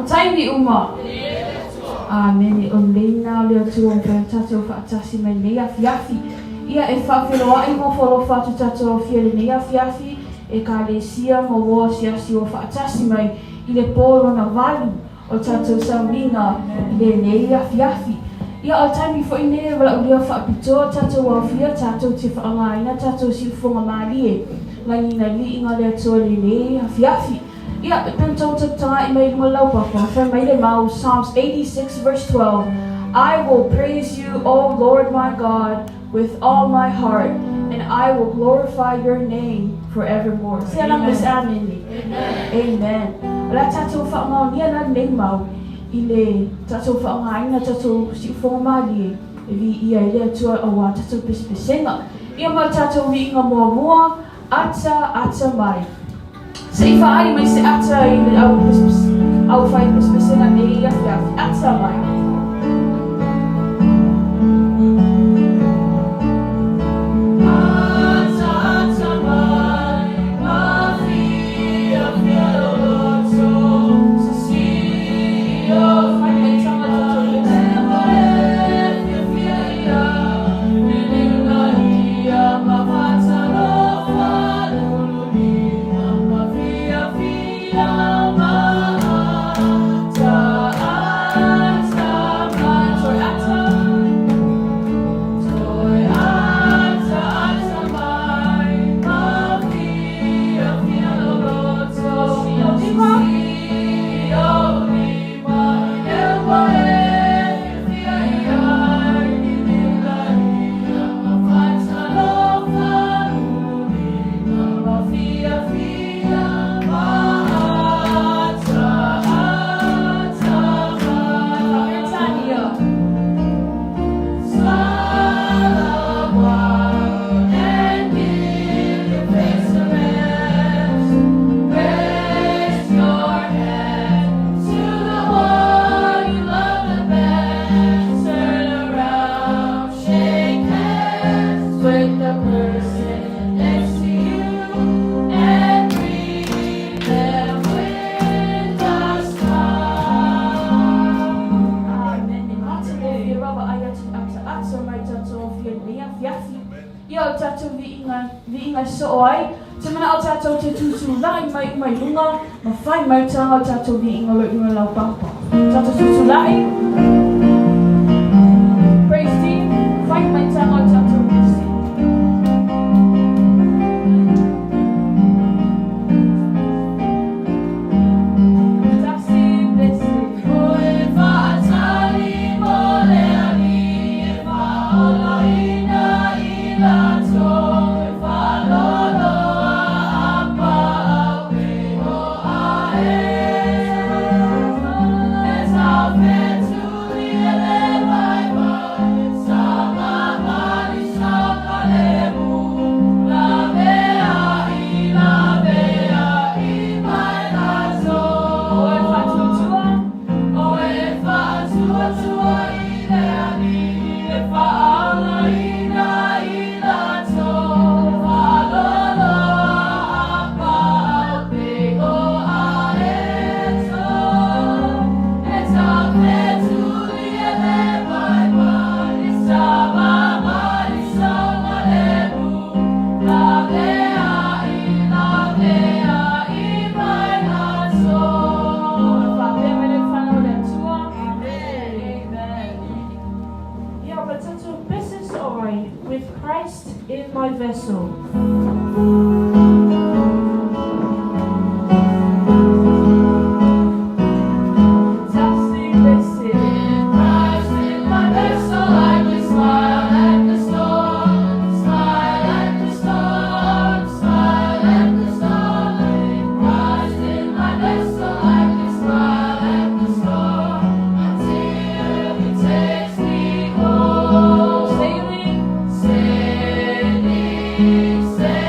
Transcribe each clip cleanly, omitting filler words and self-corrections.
Ma taimi uma. Amene. O lelei lena o le Atua ua mafai ona tatou faatasi mai lenei afiafi. Ia, e faafeiloai ma ofo alofa atu tatou aofia i lenei afiafi, Ekalesia ma uo asiasi ua faatasi mai i le po lona valu o tatou sauniga i lenei afiafi. Ia, o le taimi foi lenei e valaaulia faapitoa tatou aofia tatou te faaaogaina tatou siufofoga malie lagiina liiga o le Atua i lenei afiafi. Ia, e pei ona outou taga'i mai i luga o le laupapa, fai mai le mau, Psalms 86 verse 12, I will praise you, O Lord my God, with all my heart, and I will glorify your name forevermore. Se ala mo se amene. Amen. O le a tatou faamaonia la lenei mau i le tatou faaaogaina tatou siufofoga malie e viia ai le Atua aua tatou pesepesega. Ia ma le tatou viiga muamua, ata, ata mai. Se i faaali mai se ata i le au au fai pesepesega nei afiafi. Ata mai. Amene. Matagofie lava ai atu ataata mai tatou afia i lenei afiafi. Ia o tatou viiga, viiga e soo ai, te manao tatou te tutulai mai uma i luga, ma fai mai taga o tatou viiga o lo i luga laupapa. Tatou tutulai. Praise team, fai mai taga o tatou pese. Tasi pese. Oe faatuatua. Faapea mai le fanau o le Atua. Amen. Ia, o le tatou pese soo ai, With Christ in my vessel. Tasi pese. Sailing.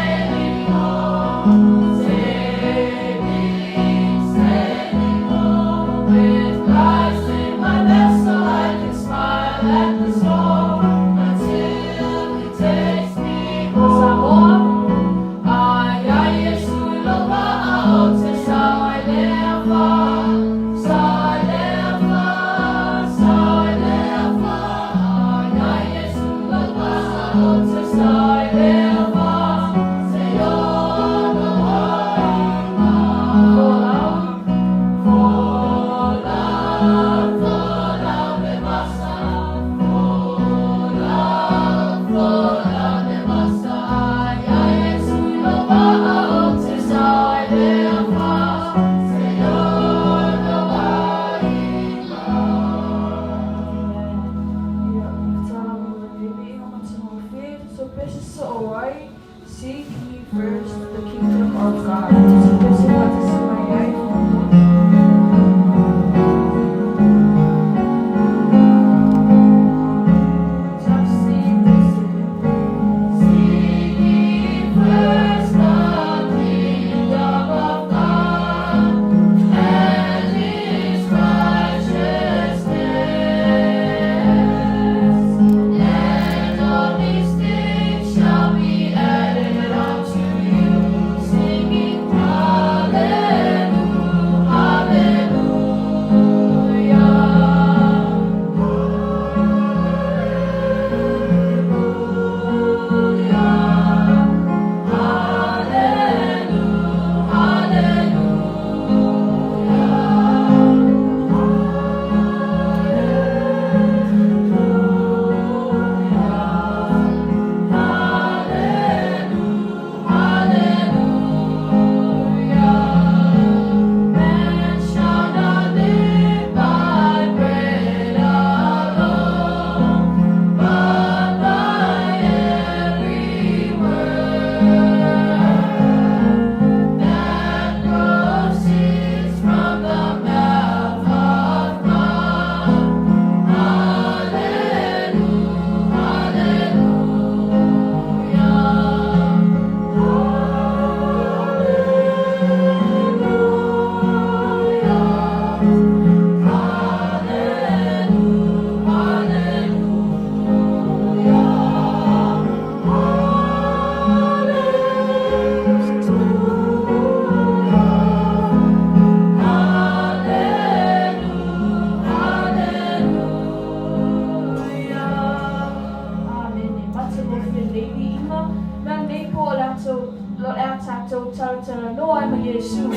Talatalanoa ai ma Iesu. E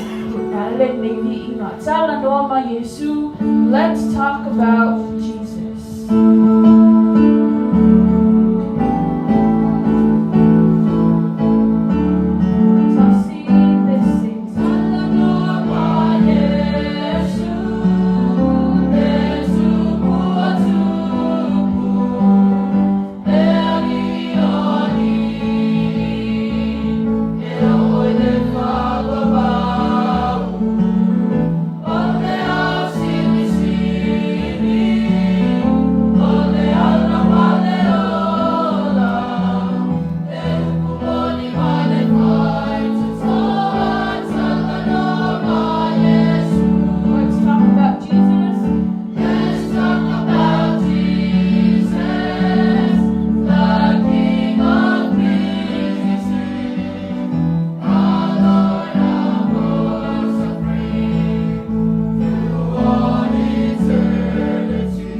ala lenei viiga. Talanoa ma Iesu. Let's talk about Jesus. Tasi pese. Talanoa ma Iesu, le tupu o tupu, le alii o alii, e oo i le faavavau, o le ao silisili, o le ala ma le ola, le upu moni ma le faitotoa, talanoa ma Iesu. Let's talk about Jesus. Let's talk about Jesus, the King of Kings, our Lord, our most supreme, through all eternity.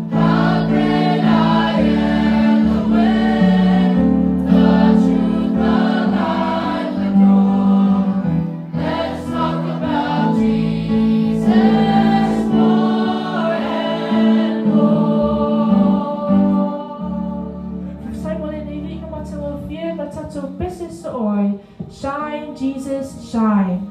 The great I am, the way, the truth, the life, the door. Let's talk about Jesus more and more. Faafetai mo lenei viiga matagofie ma tatou pese soo ai. Shine, Jesus, shine.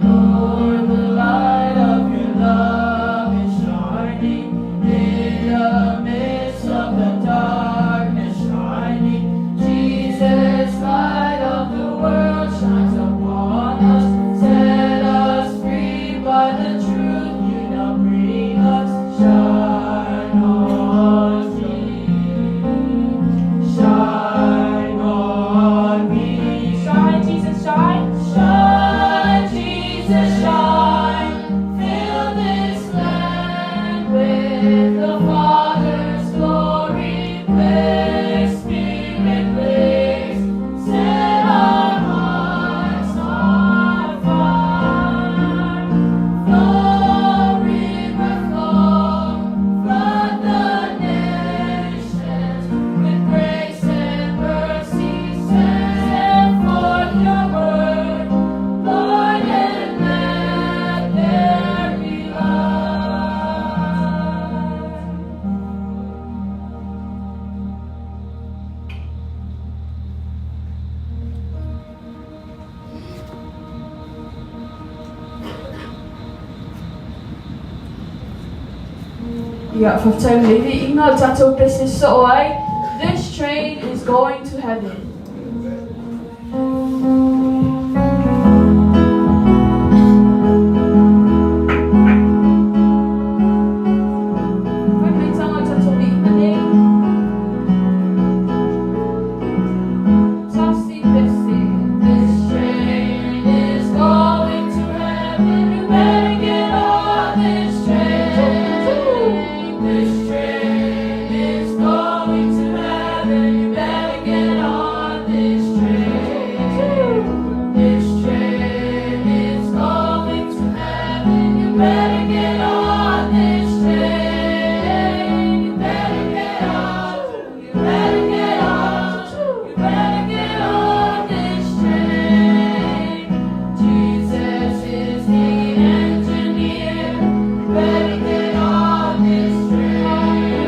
Lord, the light of your love is shining in the midst of the darkness shining. Jesus, light of the world, shines upon us. Set us free by the truth you now bring us. Shine on me, shine on me. Shine, Jesus, shine. Shine, Jesus, shine. Fill this land with the Father's glory. Blaze, Spirit, blaze. Set our hearts on fire. Flow, river, flow. Flood the nations with grace and mercy. Send forth your word, Lord, and let there be light. Ia, faafetai mo lenei viiga o le tatou pese soo ai. This train is going to heaven. Fai mai taga o le tatou viiga nei. Tasi pese. This train is going to heaven. You better get on this train. This train is going to heaven. You better get on this train. This train is going to heaven. You better get on this train. You better get on. You better get on. You better get on this train. Jesus is the engineer. You better get on this train.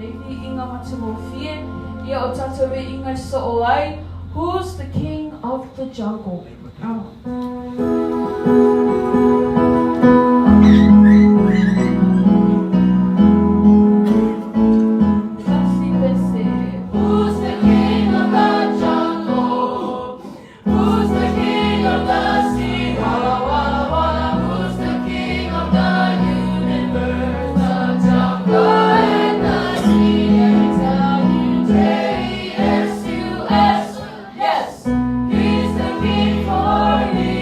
lenei viiga matagofie, ia o tatou viiga e soo ai, Who's the King of the Jungle? Tasi pese. Who's the king of the jungle? Who's the king of the sea? Walla walla walla. Who's the king of the universe? The jungle and the sea. Let me tell you, J-E-S-U-S. Yes, he's the king for me.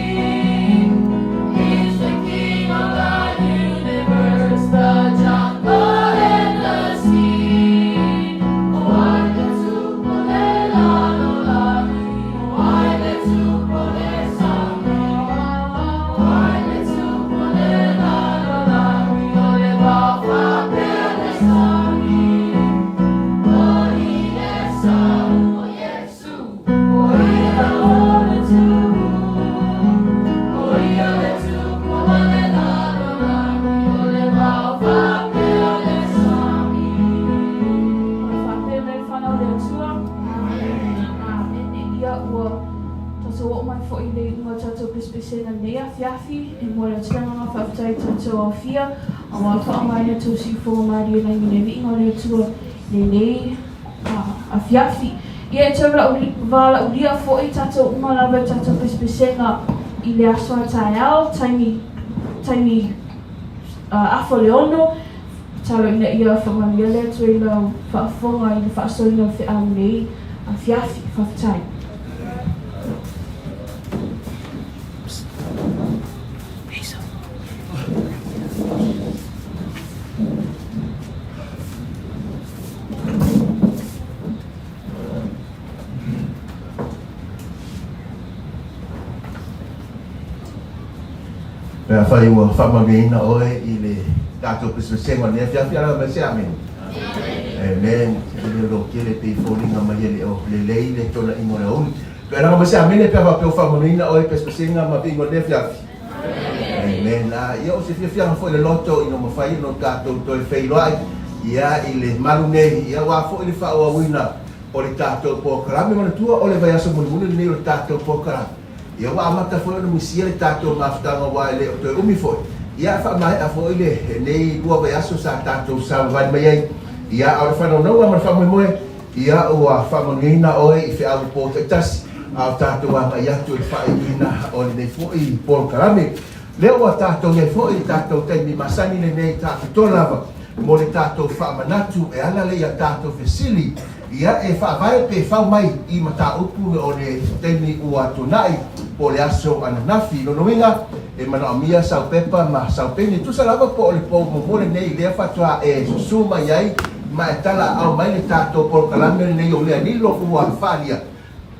He's the king of the universe, the jungle and the sea. O ai le tupu o le lalolagi, o ai le tupu o le sami, o ai le tupu o le lalolagi, o le vao faapea le sami. O ia o Iesu, o ia o le tupu, o ia le tupu o le lalolagi, o le vao faapea le sami. O le faapea mai le fanau o le Atua. Amene. Ia ua tatou oo mai foi i le iuga o tatou pesepesega i lenei afiafi, e momoli atu le agaga faafetai i tatou aofia, aua le faaaogaina o tou siufofoga malie lagi i le viiga o le Atua i lenei afiafi. Ia e tau valaaulia foi tatou uma lava i tatou pesepesega i le aso a taeao, taimi, taimi afa o le ono, tatalo ina ia faamanuia le Atua i lau faafofoga i le faasoaina o le feau i lenei afiafi. Faafetai. Pe afai ua faamanuiaina oe i le tatou pesepesega o lenei afiafi, alaga mai se amene. Amen. E le o tele pe foliga mai e le o lelei le tonaiga o le aoauli. Pe alaga mai se amene pe a faapea ua faamanuiaina oe i pesepesega ma viiga o lenei afiafi. Amen. A ia o se fiafiaga foi le loto ina mafai ona tatou toe feiloai ia i le malu nei ia aua foi le faaauauina o le tatou polokalame. Manatua o le vaiaso mulimuli lenei o le tatou polokalame. Ia ua amata foi ona misia le tatou mafutaga aua e le o toe umi foi. Ia a faamaea foi lenei lua vaiaso sa tatou savavali mai ai. Ia a o le faanaunauga ma le faamoemoe, ia ua faamanuiaina oe i feau po taitasi a o tatou agai atu i le faaiuina o lenei foi polokalame. Lea ua tatou i ai foi i le tatou taimi masani lenei taapitoa lava mo le tatou faamanatu e ala lea i a tatou fesili ia e faavae pe fau mai i mataupu o le taimi ua tuanai po o le aso ananafi. Lona uiga, e manaomia sau pepa ma sau peni. Tusa lava po o le pou muamua lenei lea faatoa e susu mai ai ma e talaaao mai le tatou polokalame lenei o mea lilo ua faaalia.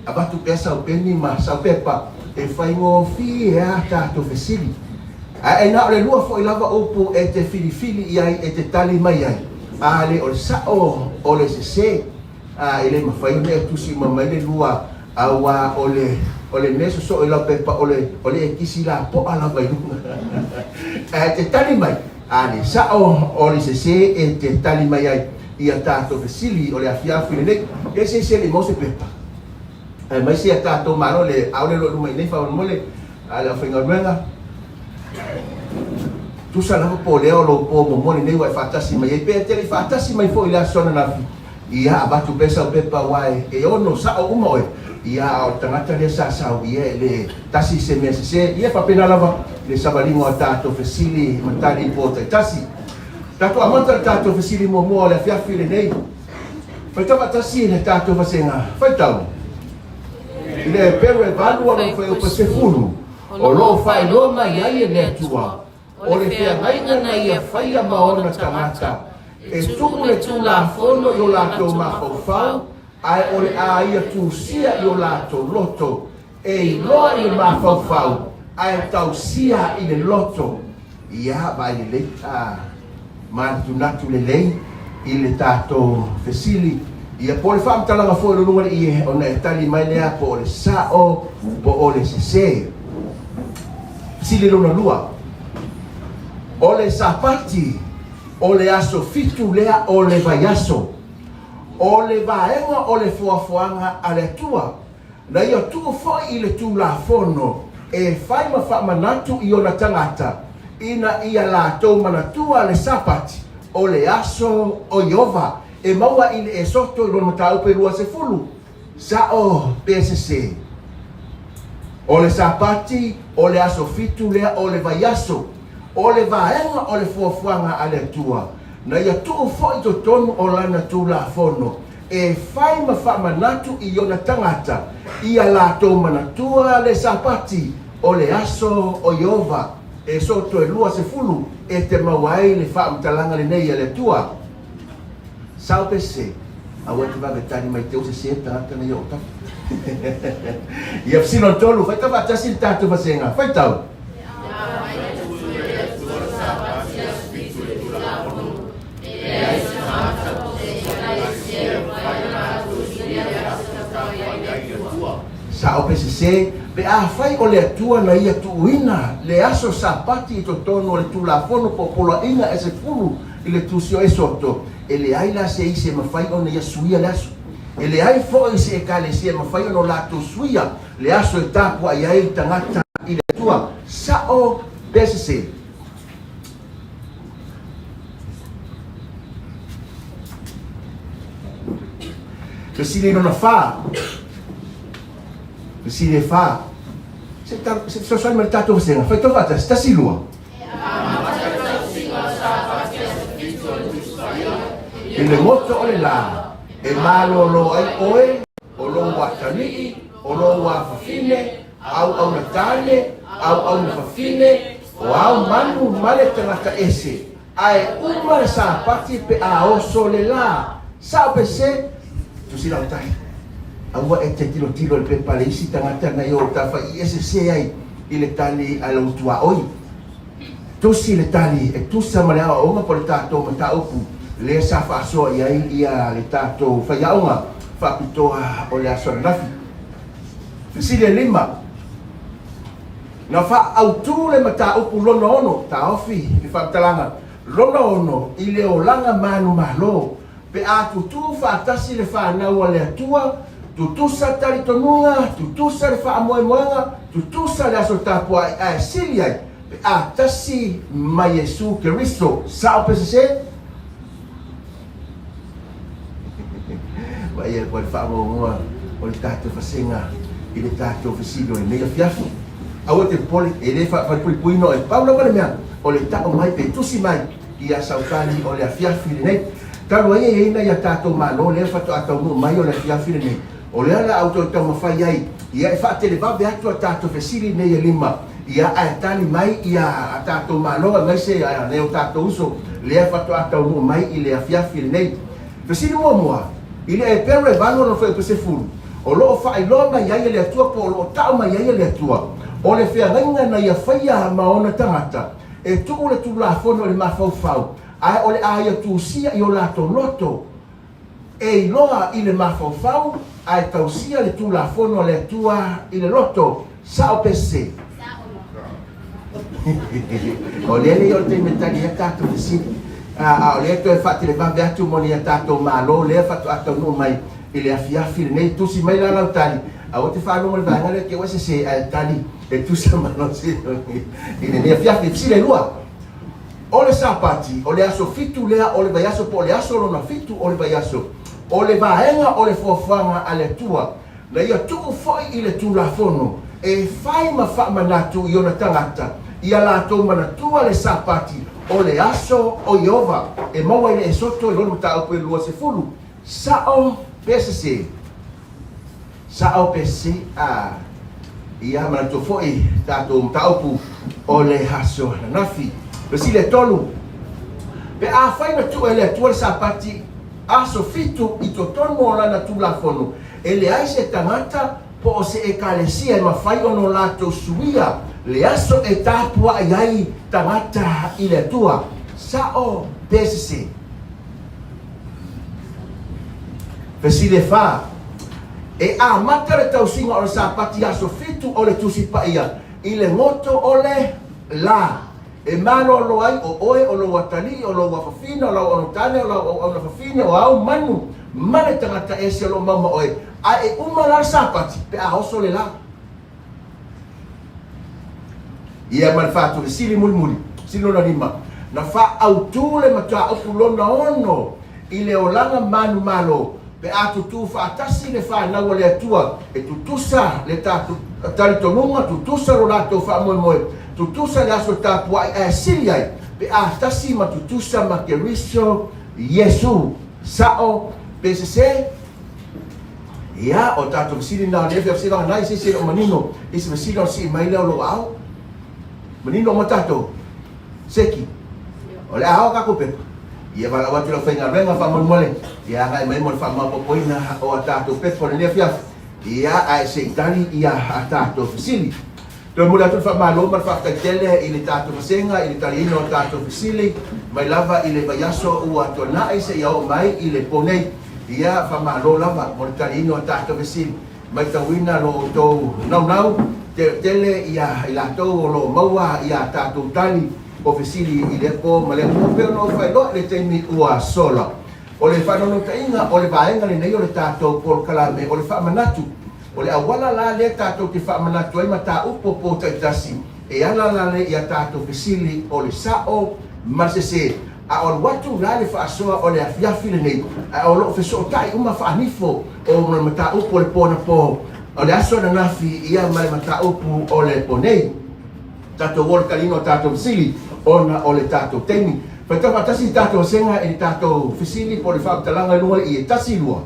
Avatu pea sau peni ma sau pepa e faigofie a tatou fesili. Ae na o le lua foi lava upu e te filifili i ai e te tali mai ai, a le o le sa'o o le sesē. A e le mafai ona e tusi uma mai le lua auā o le o le mea sosoo i lau pepa o le o le e kisi lapoa lava i luga. Ae te tali mai, a le sa'o o le sesē e te tali mai ai i a tatou fesili o le afiafi lenei. E se se le mau se pepa. Aemaise a tatou Malo le aole lo luma i nei faamolemole a le aufaigaluega. Tusa lava po o lea o lou po muamua lenei ua e faatasi mai ai, pe e te le i faatasi mai foi i le aso ananafi, ia avatu pea sau pepa aua e ono sa'o uma oe, ia a o le tagata lea sa sau ia e le tasi se mea sese, ia e faapena lava le savaliga o a tatou fesili ma tali i po taitasi. Tatou amata le tatou fesili muamua o le afiafi lenei. Faitau faatasi le tatou vasega faitau i le Eperu e valu a lona fuaiupu 10, o lo o faailoa mai ai e le Atua, o le feagaiga na ia faia ma ona tagata, e tuu le Tulafono i o latou mafaufau, ae o le a ia tusia i o latou loto, e iloa i le mafaufau, ae tausia i le loto. Ia, vaai lelei, a manatunatu lelei i le tatou fesili, ia, po o le faamatalaga foi o le luga o le ie, ona e tali mai lea po o le sa'o po o le sesē. Fesili lona lua, O le Sapati. O le aso fitu lea o le vaiaso. O le vaega o le foafoaga a le Atua, na ia tuu foi i le Tulafono e fai ma faamanatu i ona tagata, ina ia latou manatua le Sapati, o le aso o Ieova, e maua i le Esoto i lona mataupu e 20. Sa'o pe sesē. O le Sapati, o le aso fitu lea o le vaiaso, o le vaega o le fuafuaga a le Atua, na ia tuu foi i totonu o Lana Tulafono, e fai ma faamanatu i ona tagata, ia latou manatua le Sapati, o le aso o Ieova, e soto e 20 e te maua ai le faamatalaga lenei a le Atua. Sao pe sese? Aua e te vave tali mai te u sese le tagata nei o tafa. Ia fesili lona tolu, faitau faatasi le tatou vasega. Faitau. Sao pe sese, pe afai o le Atua na ia tuuina le aso Sapati i totonu o le Tulafono po o Poloaiga e 10 i le tusi o Esoto, e leai la se isi e mafai ona ia suia le aso. E leai foi se Ekalesia e mafai ona o latou suia le aso e tapuai ai le tagata i le Atua. Sa'o pe sese? Fesili lona fa. Fesili e fa. Se fesoasoani mai le tatou vasega. Faitau faatasi. Tasi lua. I le goto o le lā, e malōlō ai ʻoe, ʻo lou atalii, ʻo lou afafine, āu ʻauna tāne, āu ʻauna fafine, ʻo āu manu ma le tagata ese, a e uma le Sāpati pe a oso le lā. Saʻo pe sē? Tusi lau tali. Aua e te tilotilo i le pepa a le isi tagata na i ou tafa i e sesē ai i le tali a lou tuaoi. Tusi le tali e tusa ma le aoaoga po o le tatou mataupu lea sa faasoa i ai ia le tatou faiaoga faapitoa o le aso ananafi. Fesili e lima, Na faaautu le mataupu lona ono, taofi le faamatalaga lona ono i le olaga manumalo Pe a tutū faatasi le whanau a le Atua, tutusa talitonuga, tutusa le faamoemoega, tutusa le aso tapuai ae sili ai, pe a tasi ma Iesu Keriso. Sao pe sesē? Vaai atu ai le faamaumauga o le tatou fasega i le tatou fesili o lenei afiafi. Aua te popole, e le faafalepuipuina oe. Pau lava le mea, o le tao mai pe tusi mai ia sautali o le afiafi lenei. Talu ai e i ai nai a tatou Malo lea faatoa taunuu mai o le afiafi lenei, o lea la au toe taumafai ai ia e faatelevave atu a tatou fesili nei e lima, ia ae tali mai ia a tatou Malo aemaise nai o tatou uso lea faatoa taunuu mai i le afiafi lenei. Fesili muamua, I le Eperu e valu ona fuaiupu 10, o lo o faailoa mai ai e le Atua po o lo o tau mai ai e le Atua, o le feagaiga na ia faia ma ona tagata, E tuu le Tulafono i le mafaufau, ae o le a ia tusia i o latou loto. E iloa i le mafaufau, ae tausia le Tulafono a le Atua i le loto. Sao pe sese? O lea lei o le taimi e tali ai a tatou fesili, a o lea e toe faatelevave atu mo ni a tatou Malo lea faatoa taunuu mai i le afiafi lenei. Tusi mai la lau tali, aua te faalogo i le vaega lea te ua sese ae tali e tusa ma malosi i lenei afiafi. Fesili e lua, O le Sapati, o le aso fitu lea o le vaiaso po o le aso lona fitu o le vaiaso, o le vaega o le foafoaga a le Atua, na ia tuu foi i le Tulafono e fai ma faamanatu i ona tagata, ia latou manatua le Sapati, o le aso o Ieova, e maua i le Esoto i lona mataupu e 20. Sao pe sese? Sao pe sese? A ia manatua foi tatou mataupu o le aso ananafi. Fesili e tolu, Pe afai na tuu e le Atua le Sapati aso fitu i totonu o Lana Tulafono, e leai se tagata po o se ekalesia e mafai ona o latou suia le aso e tapuai ai tagata i le Atua. Sao pe sese? Fesili e fa, E amata le tausiga o le Sapati aso fitu o le Tusi Paia i le goto o le la. E malolo ai o oe, o lou atalii, o lou afafine, o lau auauna tane, o lau auauna fafine, o au manu, ma le tagata ese o lo o mau ma oe. Ae e uma la le Sapati pe a oso le la. Ia ma le faatufesili mulimuli, fesili lona lima, na faaautu le mataupu lona ono i le olaga manumalo pe a tutū faatasi le fanau a le Atua, e tutusa le talitonuga, tutusa lo latou faamoemoe, tutusa le aso tapuai ae sili ai pe a tasi ma tutusa ma Keriso Iesu. Sa'o pe sesē? Ia, o tatou fesili na o le FFC vagana ai se isi e le o manino i se fesili ona sii mai lea o lou aao. Manino uma tatou? Seki. O le a ao tatou pepa. Ia valaau atu i le aufaigaluega faamolemole, ia agai mai mo le faamaopoopoina o a tatou pepa o lenei afiafi. Ia, ae se i tali ia a tatou fesili. Toe momoli atu le faamalo ma le faafetai tele i le tatou vasega i le taliina o tatou fesili mai lava i le vaiaso ua tuanai seia oo mai i le po nei. Ia, faamalo lava mo le taliina o tatou fesili. Maitauina lo outou naunau tele ia i latou o lo o maua ia tatou tali o fesili i lea po ma lea po pei ona ou faailoa i le taimi ua sola. O le faanaunautaiga o le vaega lenei o le tatou polokalame o le faamanatu. O le auala la lea tatou te faamanatu ai mataupu o po taitasi e ala la le ia tatou fesili o le sa'o ma le sesē. A o alu atu la le faasoa o le afiafi lenei, ae o lo o fesootai uma faanifo o le mataupu o le po anapo, o le aso ananafi ia ma le mataupu o le po nei. Tatou o le taliga o tatou fesili ona o le tatou taimi. Faitau faatasi le tatou vasega i le tatou fesili po o le faamatalaga i luga o le ie. Tasi, lua.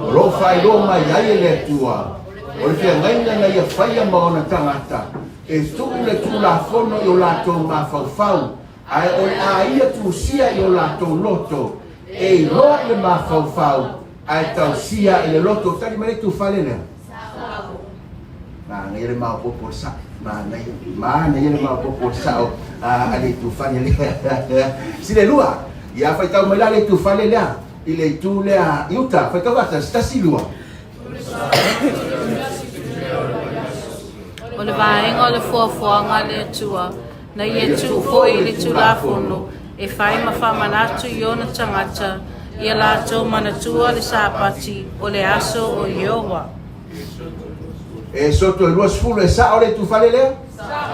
O lo o faailoa mai ai e le Atua, o le feagaiga na ia faia ma ona tagata, e tuu le Tulafono i o latou mafaufau, ae o le a ia tusia i o latou loto, e iloa i le mafaufau, ae tausia i le loto. Tali mai le itufale lea. Manaia le maopoopo o le sa'o. Manaia, manaia le maopoopo o le sa'o a le itufale lea. Sile lua, ia faitau mai la le itufale lea i le itu lea i uta. Faitau faatasi, tasi lua. O le vaega o le fuafuaga a le Atua, na ia tuu foi i le Tulafono e fai ma faamanatu i ona tagata ia latou manatua le Sapati o le aso o Ieova. E soto e 20 e sa'o le itufale lea?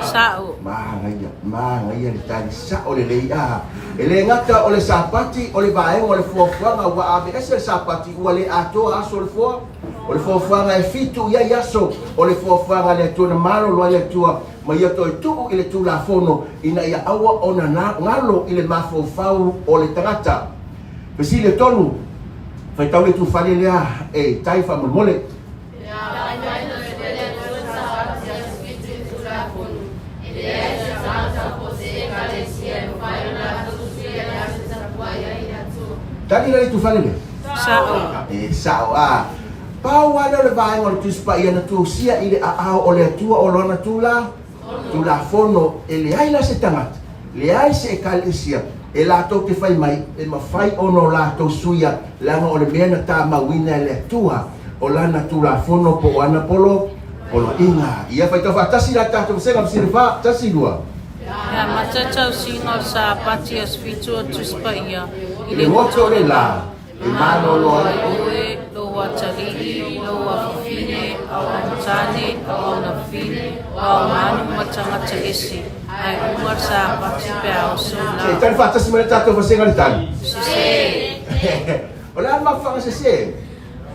Sa'o. Manaia, manaia le tali sa'o lelei a. E le gata o le Sapati o le vaega o le fuafuaga ua aveese le Sapati ua le atoa aso o le foa. O le fuafuaga e fitu i ai aso o le fuafuaga a le Atua na malolo ai le Atua ma ia toe tuu i le Tulafono ina ia aua ona galo i le mafaufau o le tagata. Fesili e tolu, Faitau le itufale lea e tai faamolemole. Tali la le itufale lea? Sa'o. E sa'o a. Pau lava lea o le vaega o le Tusi Paia na tusia i le aao o le Atua o lona tula, Tulafono, e leai la se tagata, leai se Ekalesia e latou te fai mai e mafai ona o latou suia leaga o le mea na tamauina e le Atua o lana Tulafono po o ana polo, poloaiga. Ia faitau faatasi la tatou vasega fesili fa, tasi, lua. E amata tausiga o Sapati Aso Fitu o Tusi Paia i le goto o le la. E malolo ai oe, lou atalii, lou afafine, auauna tane, auauna fafine, o au manu ma tagata ese, ae uma le Sapati pe a oso Se la. tali faatasi mai le tatou vasega le tali. Sese. O le a le mafuaaga sese?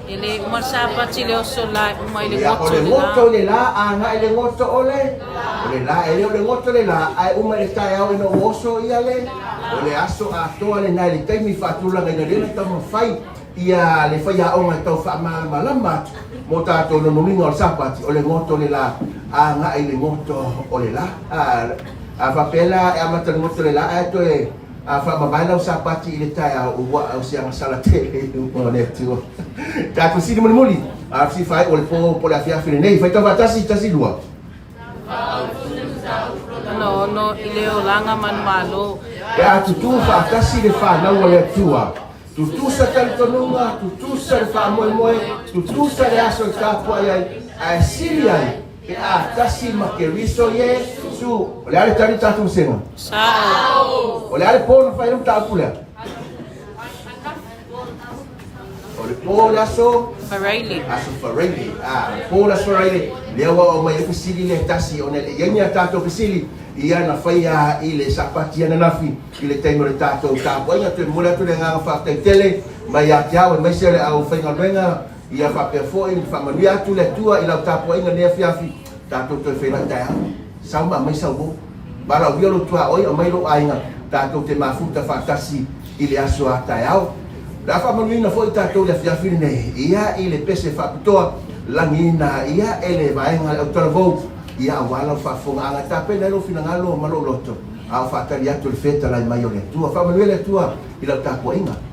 E le uma le Sapati i le oso la, e uma i le Ia, o goto le le goto la. le la, agai le goto o le o le la. E le o le goto le la, ae uma i le taeao ina ua oso ia le o le aso atoa lena i le taimi faatulagaina lea na taumafai ia le faiaoga e tau faamalamalama atu mo tatou nonomiga o le Sapati, o le goto le la, agai le goto o le la. A faapea la e amata i le goto le la ae toe A faamavae lau Sapati i le taeao ua o se agasala tele i luma o le Atua. Tatou fesili mulimuli, a fesili faaiu o le po po o le afiafi lenei. Faitau faatasi, tasi, lua. Lona ono i le olaga manumalo. Pe a tutū faatasi le fanau a le Atua, tutusa talitonuga, tutusa le faamoemoe, tutusa le aso e tapuai ai, ae sili ai. Pe a tasi ma Keriso Iesu. O le a le tali tatou vasega? Sao. O le a le po na fai ai le mataupu lea? O le po o le aso Faraile. Aso Faraile. Ah, o le po o le aso Faraile. Lea ua aumai ai fesili lea e tasi ona e le i i ai ni a tatou fesili ia na faia i le Sapati ananafi i le taimi o le tatou tapuaiga. Toe momoli atu le agaga faafetai tele mai ia te au aemaise o le aufaigaluega ia faapea foi ona faamanuia atu le Atua i lau tapuaiga i lenei afiafi. Tatou toe feiloai taeao. Sau ma aumai sau uo. Valaaulia lou tuaoi, aumai lou aiga, tatou te mafuta faatasi i le aso a taeao. O le a faamanuiaina foi tatou i le afiafi lenei, ia i le pese faapitoa lagiina ia e le vaega a le autalavou, ia aua lau faafofogaaga e tapena ai lou finagalo ma lou loto, a o faatali atu le fetalai mai o le Atua. Faamanuia le Atua i lau tapuaiga.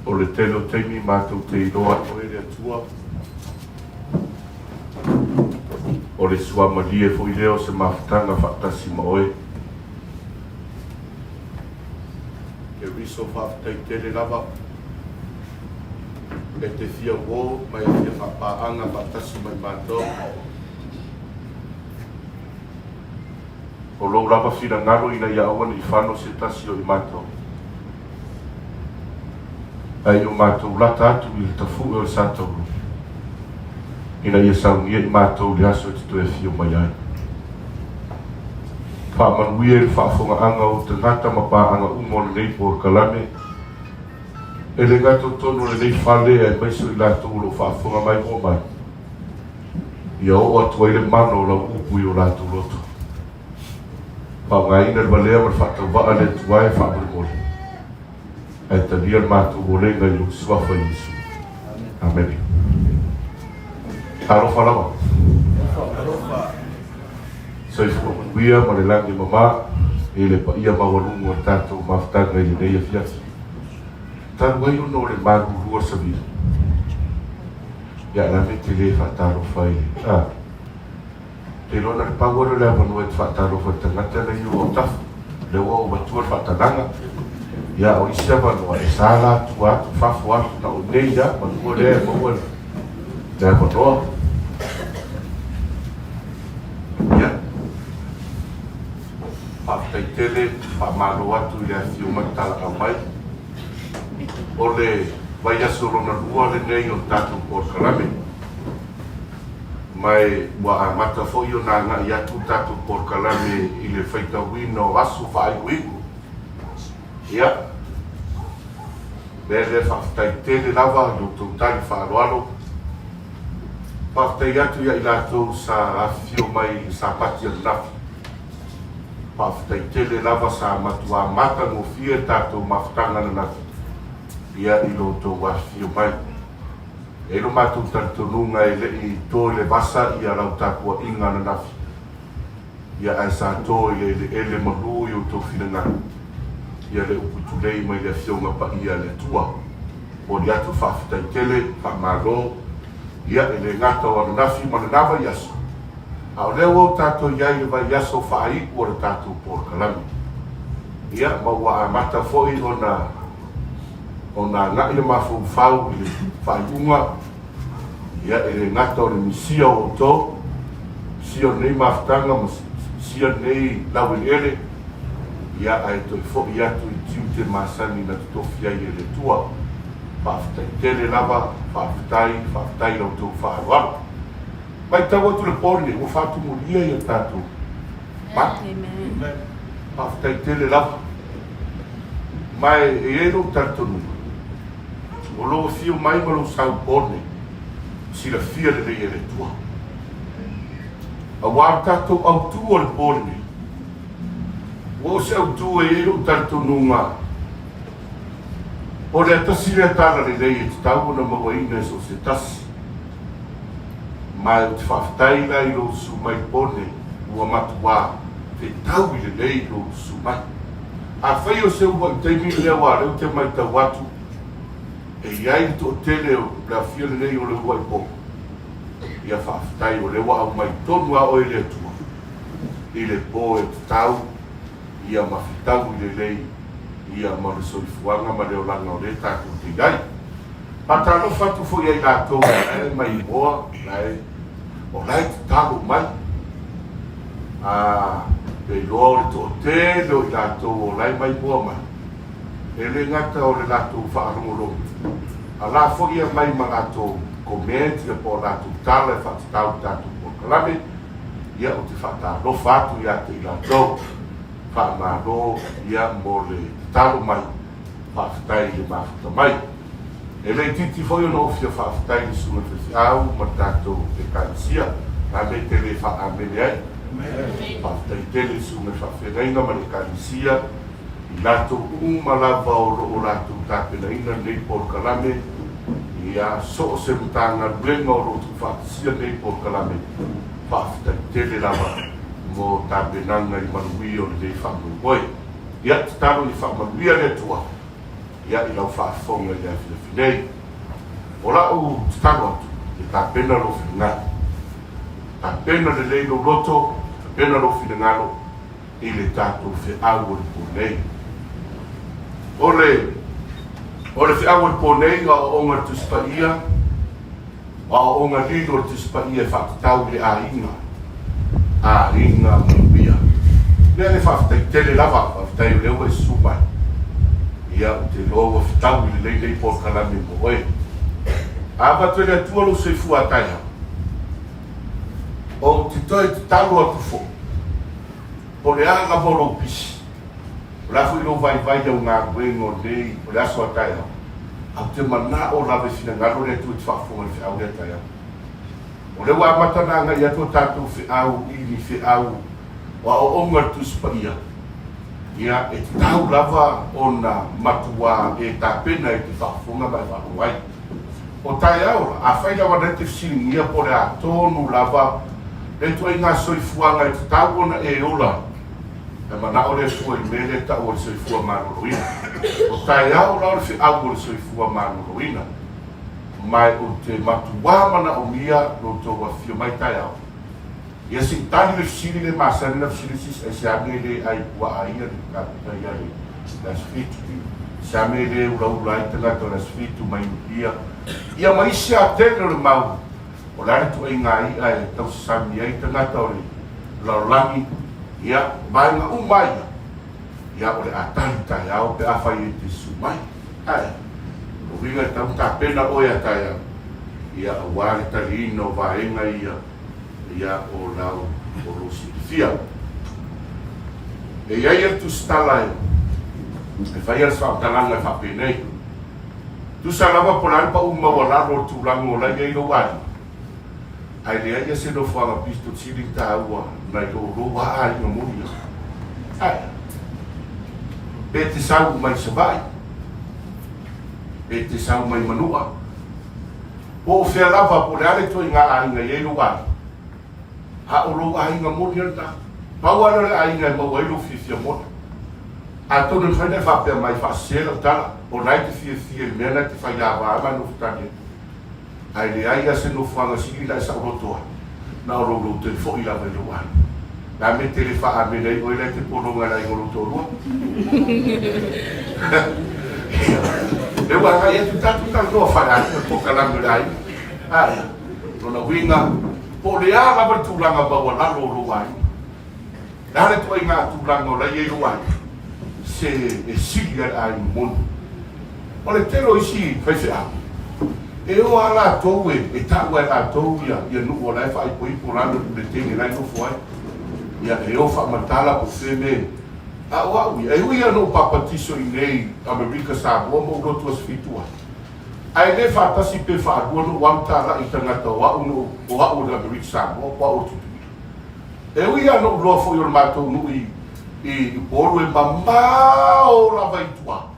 O le tele o taimi matou te iloa ai Oe le Atua, o le suamalie foi lea o se mafutaga faatasi ma Oe. Keriso faafetai tele lava e te fia uō ma e fia faapaaga faatasi ma i matou. O lou lava finagalo ina ia aua ne i fano se tasi o i matou. Ae i o matou lata atu i le tafu'e o le sa taulu, ina ia saunia i matou i le aso e te toe afio mai ai. Faamanuia i le faafogaaga o ou tagata ma paaga uma o lenei polokalame, e le gata o totonu o lenei fale aemaise o i latou o lo o faafofoga mai moa mai, ia oo atu ai le mana o lau upu i o latou loto. Faaaogaina le valea ma le faatauvaa a le Atua e faamolemole, ae talia le matou olega i lou Suafa Iesu. Amene. Talofa lava. Soifua manuia ma le lagi e mama i le paia maualuga o le tatou mafutaga i lenei afiafi. Talu ai ona o le malulu o le savili, ia la me te le faatalofa i le, a. Te iloa na le pau lea o le avanoa e te faatalofa i le tagata lea i ou autafa, lea ua ou avatua le faatagaga. Ia, o isi avanoa, e sala atu atu, fafo atu, na o nei lava, manu lea e maua le avanoa. Ia, faafetai tele, faamalo atu i le afifio mai ma talakau mai. O le vaiaso lona lua lenei o le tatou polokalame. Ma e ua amata foi ona agai atu le tatou polokalame i le faitauina o aso faaiuiu. Ia, mea lea faafetai tele lava i lo outou tali faaaloalo. Faafetai atu ia i latou sa afifio mai i le Sapati ananafi. Faafetai tele lava sa matuā matagofie le tatou mafutaga ananafi, ia i lo outou afifio mai. E i ai lo matou talitonuga e le i to i le vasa ia lau tapuaiga ananafi, ia ae sa to i le eleele malu i outou finagalo, ia le upu tulei mai le Afioga Paia a le Atua. Momoli atu le faafetai tele, faamalo, ia e le gata o ananafi ma lena vaiaso, a o lea ua o tatou i ai i le vaiaso faaiu o le tatou polokalame. Ia ma ua amata foi ona. Ona agai le mafaufau i le faaiuga, ia, e le gata o le misia o outou, misia o lenei mafutaga ma misia lenei laueleele, ia, ae toe foi atu i tiute masani na totofi ai e le Atua. Faafetai tele lava, faafetai, faafetai i la outou faaaloalo. Matau atu le po lenei, ua faatumulia ia tatou mata. Faafetai tele lava. Ma e i ai lou talitonuga, o lou afio mai ma lou sau po nei, silafia lelei e le Atua. Aua le tatou autu o le po lenei, ua o se autu e i ai lou talitonuga, o le tasi lea tala lelei e tatau ona mauaina e so o se tasi. Ma ou te faafetai la i lou susu mai po nei, ua matuā fetaui lelei lou susu mai. Afai o se uluai taimi lea aua o lea ou te matau atu e i ai le toatele o le afio lenei o le uluai po, ia faafetai o lea ua aumai tonu lava oe e le Atua i le po e tatau ia ma fetaui lelei ia ma le soifuaga ma le olaga o lea tatou te i ai. Faatalofa atu foi ia i latou o la e maimoa, o la e tatalo mai. A, te iloa o le toatele o i latou o la e maimoa mai, e le gata o le latou faalogologo, a la foi e aumai ma latou comment ia po o latou tala e faatatau i tatou polokalame, ia ou te faatalofa atu ia te i latou. Faamalo ia mo le tatalo mai. Faafetai i le mafuta mai. E le itiiti foi ona ou fia faafetai i le Susuga i le Faifeau ma le tatou Ekalesia. O le a mea e te le faa-amene ai? Faafetai tele i le Susuga i le Faafeagaiga ma le Ekalesia, i latou uma lava o lo o latou tapenaina lenei polokalame, ia so o se Matagaluega o lo o tuufaatasia lenei polokalame, faafetai tele lava mo tapenaga i manuia o lenei faamoemoe. Ia, tatalo ia faamanuia le Atua, ia, i lau faafofoga i le afiafi nei. O la'u tatalo atu, ia tapena lou finagalo. Tapena lelei lou loto, tapena lou finagalo i le tatou feau o le po nei. O le, o le feau o le po nei, aoaoga a le Tusi Paia, o aoaoga lilo a le Tusi Paia e faatatau i le aiga, aiga manuia. Mea lea faafetai tele lava, faafetai o lea ua e susu mai. Ia, ou te iloa ua fetaui lelei nei polokalame mo oe. A avatu e le Atua lou soifua a taeao, ou te toe tatalo atu foi, po o le a lava o lou pisi, o le a foi lou vaivai i au galuega o lenei, o le aso a taeao, ae ou te manao lava e finagalo le Atua e te faafofoga i le feau lea taeao. O lea ua amata ona agai atu a tatou feau i ni feau o aoaoga a le Tusi Paia, ia, e tatau lava ona matuā e tapena e te faafofoga ma e faalogo ai. O taeao la, afai lava na e te fesiligia po o le a tonu lava le ituaiga soifuaga e tatau ona e ola ai, e manao le Atua i mea lea e tau o le soifua maloloina. O taeao la o le feau o le soifua maloloina, ma ou te matuā manaomia lo outou afifio mai taeao. Ia se i tali le fesili lea masani ona fesili se isi aisea mea e le ai puaa ia le kapita ia le le aso fitu. Aisea mea e le ulaula ai tagata o le aso fitu mai India ia ma isi a tele o le mau o le a le tuaiga i'a e tausasami ai tagata o le lalolagi ia vaega uma ia ia o le a tali taeao pe afai e te susu mai. Ae, o uiga e tau tapena oe a taeao ia aua le taliina o vaega ia ia o lau o lou silafia. E i ai le tusitala e e faia le faamatalaga e faapenei, Tusa lava po o le a le pau maualalo o le tulaga o la e i ai lou aiga, ae leai ia se nofoaga pito sili taua nai lo lou a aiga moni ia. Ae, pe te sau mai Savaii, pe te sau mai Manua, Po o fea lava, po o le a le ituaiga aiga e i ai lou aiga, a o lou aiga moni lena. Pau lava lea o le aiga e maua ai lou fiafia moni. Atonu e mafai ona e faapea mai, faasese lau tala, o la e te fiafia i le mea lena e te faiava ai ma e nofotagi ai. Ae leai lava se nofoaga sili la e saoloto ai, na o lou loto e foi lava i lou aiga. O le a mea e te le faa-amene ai oe la e te pologa i le aiga o lou toalua? Ia, lea ua agai atu tatou talanoa faale-aiga, polokalame o le aiga. Ae, lona uiga, po o le a lava le tulaga maualalo o lou aiga, le a le ituaiga tulaga o la e i ai lou aiga, se e sili lava le aiga moni. O le tele o isi faifeau, e o lava latou e, e tau lava e latou ia, ia nuu o la e faaipoipo lalo i le teine la e nofo ai. Ia, e o faamatala po o fea mea. A o au ia, e ui lava ina ou papatiso i inei Amerika Samoa ma ou lotu aso fitu ai, ae le faatasi pe faalua ona ou alu talai i tagata o au na o au o le Amerika Samoa po o au o le Tutuila. E ui lava ina ou iloa foi o le matou nuu i i Upolu e mamao lava i tua,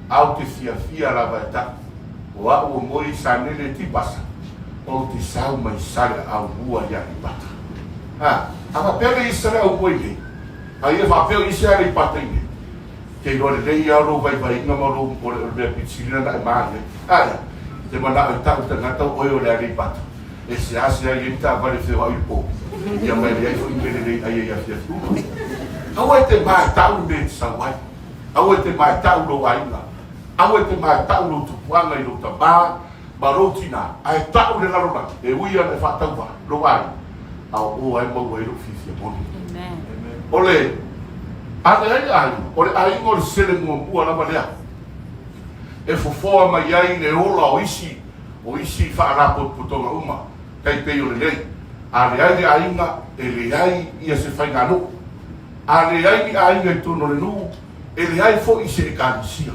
a ou te fiafia lava e tau, o au o Moi Sanele Tipasa, ou te sau mai Saleaaumua i Aleipata. A, a faapea le isi Saleaaumua i nei, a ia faapea o isi Aleipata i nei, te iloa lelei lava lou vaivaiga ma lou, o le mea pito sili lena e ma ai. Ae, te manao e tau i tagata o oe o le Aleipata, e seasea i ai ni taavale e feoai i le po, ia ma e leai foi ni mea lelei ai ai afiafi uma. Aua e te ma e tau le mea e te sau ai. Aua e te maetau lou aiga, aua e te maetau lou tupuaga i lou tamā ma lou tinā, ae tau le lalolagi, e ui ana e faatauvaa lou aiga, a o oe lava e maua ai lou fiafia moni. O le a leai le aiga, o le aiga o le sele muamua lava lea e fofoa mai ai le ola o isi o isi faalapotopotoga uma, tai pei o lenei. A leai le aiga, e leai ia se faiganuu. A leai ni aiga i totonu o le nuu, e leai foi se Ekalesia.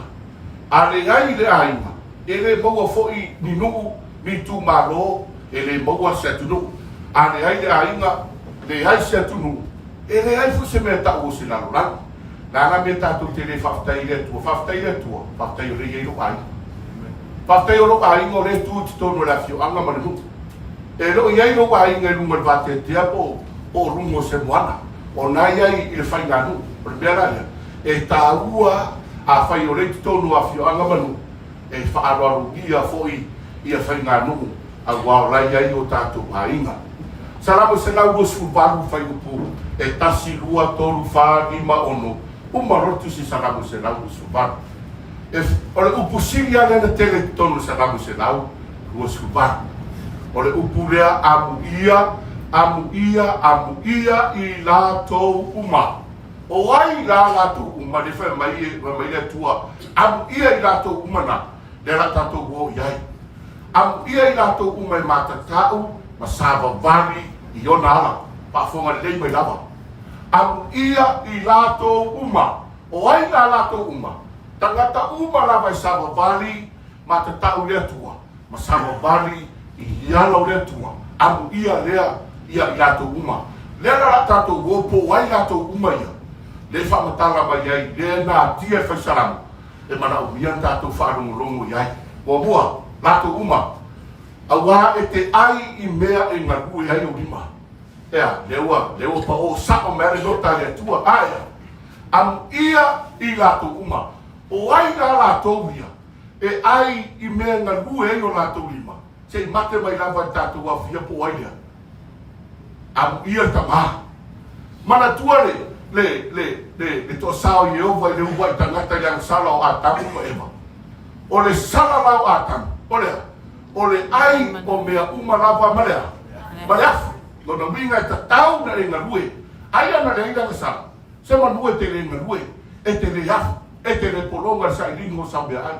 A leai le aiga, e le maua foi ni nuu, ni itumalo, e le maua se atunuu. A leai le aiga, leai se atunuu, e leai foi se mea e tau o se lalolagi. O le a la mea tatou te le faafetai ai i le Atua? Faafetai i le Atua, faafetai o lea e i ai lou aiga. Faafetai o lou aiga o lea e tu i totonu o le afioaga ma le nuu. E le o i ai lou aiga i luga o le vateatea po o luga o se moana. O na i ai i le faiganuu. O le mea la lea, E taua, afai o lea i totonu o afioaga ma nuu, e faaaloalogia foi ia faiganuu auā o la e i ai o tatou aiga. Salamo 128 fuaiupu e 1, 2, 3, 4, 5, 6, uma loa le tusi Salamo 128. E, o le upu sili lava lea na tele i totonu o Salamo 128. O le upu lea, Amuia, amuia, amuia i latou uma. O ai la latou uma lea fai mai fai mai le Atua, amuia i latou uma na, lea la tatou o i ai. Amuia i latou uma e matatau ma savavali i ona ala, faafofoga lelei mai lava. Amuia i latou uma, o ai la latou uma? Tagata uma lava e savavali, matatau i le Atua, ma savavali i ala o le Atua, amuia lea ia i latou uma. Lea la la tatou o po o ai latou uma ia, lea e faamatala mai ai, lea na atia e fai Salamo, e manaomia na tatou faalogologo i ai. Muamua, latou uma, auā e te ai i mea e galue ai ou lima. Ea, lea ua, lea ua paʻō saʻo mai le nota a le Atua, a ea, amuia i latou uma. O ai la latou ia e ai i mea e galue ai o latou lima, se i mate mai lava i le tatou aofia po o ai lea? Amuia le tamā. Manatua le, le, le, le, le toasā o Ieova i le uluai tagata i le agasala o Atamu ma Eva. O le sala la o Atamu, o le a? O le ai o mea uma lava ma le a? Ma le afu. Lona uiga e tatau na e galue. Ai ana leai le agasala, se manu e te le galue, e te le afu, e te le pologa i le sailiga o sau meaai.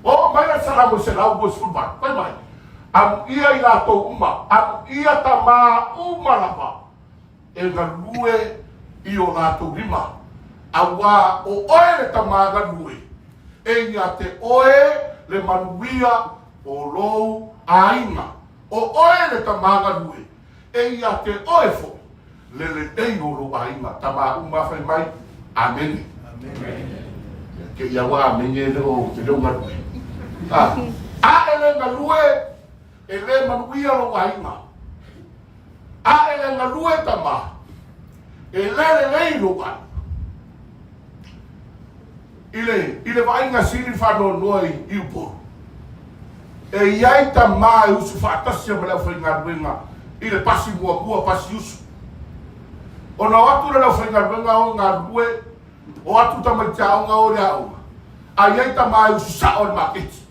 Oo mai la le Salamo 128, fai mai, Amuia i latou uma, amuia tamā uma lava e galue i o latou lima, auā o oe le tamā galue, e ia te oe le manuia o lou aiga. O oe le tamā galue, e ia te oe foi le lelei o lou aiga. Tamā uma fai mai, Amene. Ke ia ua amene e le o te leo galue. A, a e le galue, e le manuia lou aiga. A e le galue tamā, e le lelei lou aiga. I le, i le vaaiga sili le faanoanoa i, i Upolu. E i ai tamā e usu faatasi ma le aufaigaluega i le pasi muamua, pasi usu. Ona o atu lea le aufaigaluega o i galulue, o atu tamaiti aoga o i le aoga, a i ai tamā e usu sao i le maketi.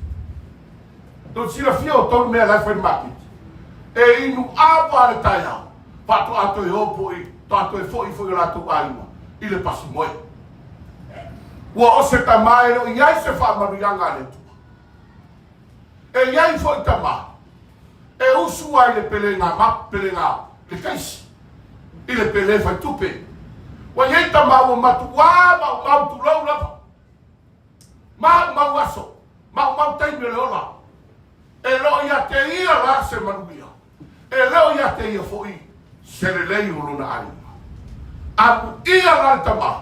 Tou te silafia o tolu mea la e fai i le maketi. E inu ava le taeao, faatoa toe o po i, toa toe foi foi o latou aiga i le pasi moe. Ua o se tamā e le o i ai se faamanuiaga a le Atua. E i ai foi tamā e usu ai le pelega ma pelega le taisi i le pele faitupe. Ua i ai tamā ua matuā maumau tulou lava. Maumau aso, maumau taimi o le ola. E le o ia te ia la se manuia. E le o ia te ia foi se lelei o lona aiga. Amuia la le tamā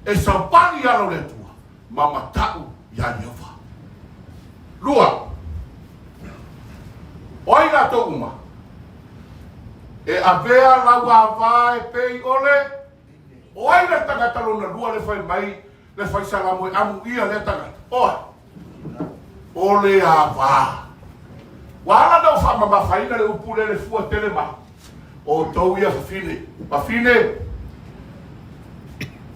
e saupali i ala o le Atua ma mataʻu iā Ieova. Lua, o ai latou uma e avea lau ava e pei o le O ai le tagata lona lua le fai mai le fai Salamo e amuia lea tagata? O ai? O le ava. Ua ala na ou faamamafaina le upu lea le fua tele mai. O outou ia fafine. Fafine,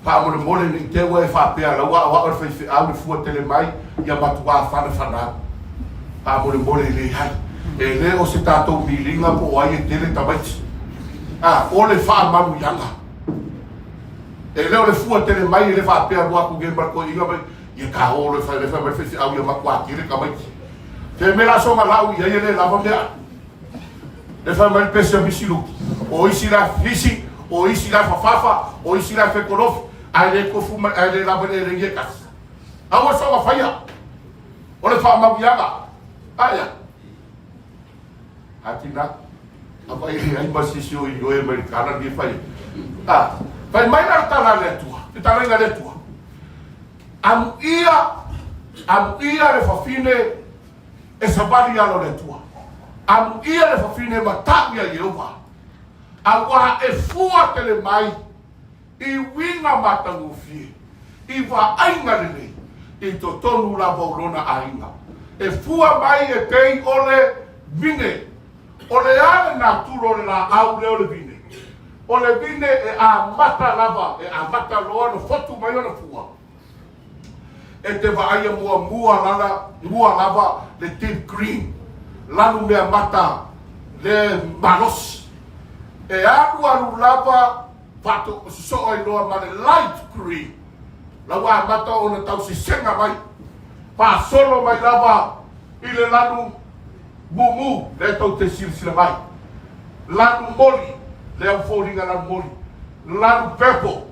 faamolemole ne i te ua e faapea lau aoao le faifeau le fua tele mai ia matuā whanawhanau. Faamolemole e leai. E le o se tatou miliga po o ai e tele tamaiti. A, o le faamanuiaga. E le o le fua tele mai e le faapea alu atu nei ma le toeaina mai ia ka o le fai le fai mai le faifeau ia matuā tele tamaiti. Te mea la soga lau i ai e le lava mea. Le fai mai le pese a Misi Luki. O isi la fisi, o isi la fafafa, o isi la fekolofi, ae le tofu mai, ae le lava le elegi e kasi. Aua soga faia. O le faamauiaga. Aia. Atina. Ava e leai ma se isi o ioe mai le tala lenei e fai ai. A, fai mai la le tala a le Atua, le talaiga a le Atua. Amuia, amuia le fafine e savali i ala o le Atua. Amuia le fafine e mataʻu iā Ieova, auā e fua tele mai i uiga matagofie. I vaaiga lelei i totonu lava o lona aiga. E fua mai e pei o le vine. O le a le natura o le laau lea o le vine? O le vine e amata lava, e amata loa ona fotu mai ona fua. E te vaaia muamua lala, mua lava le deep green, lanu mea mata le malosi. E alualu lava faatososoo ai loa ma le light green. La ua amata ona tausesega mai, faasolo mai lava i le lanu mumu, lea tou te silasila mai. Lanu moli, lea ua foliga lanu moli. Lanu purple,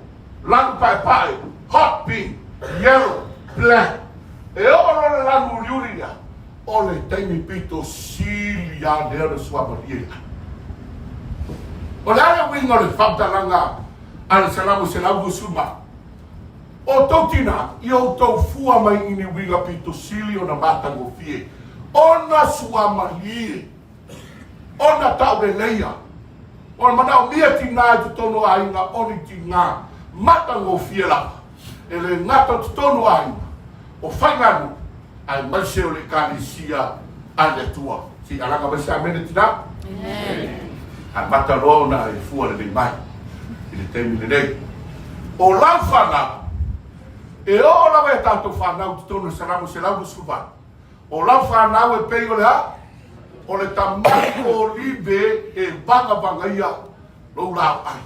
lanu paepae, hot pink, yellow, black. E oo loa le lanu uliuli lea, o le taimi pito sili lava lea o le suamalie ai. O le a le uiga o le faamatalaga a le Salamo 128? O tou tinā, ia outou fua mai i ni uiga pito sili ona matagofie, ona suamalie, ona tauleleia. O le manaomia tinā i totonu o aiga o ni tinā matagofie lava, e le gata o totonu o aiga, o faiganuu, aemaise o le Ekalesia a le Atua. Se i alaga mai se amene tinā. Amata loa ona e fua lelei mai i le taimi lenei. O lau fanau, e oo lava i a tatou fanau i totonu o le Salamo 128, o lau fanau e pei o le a? O le tamai olive e vagavagaia lou laoai.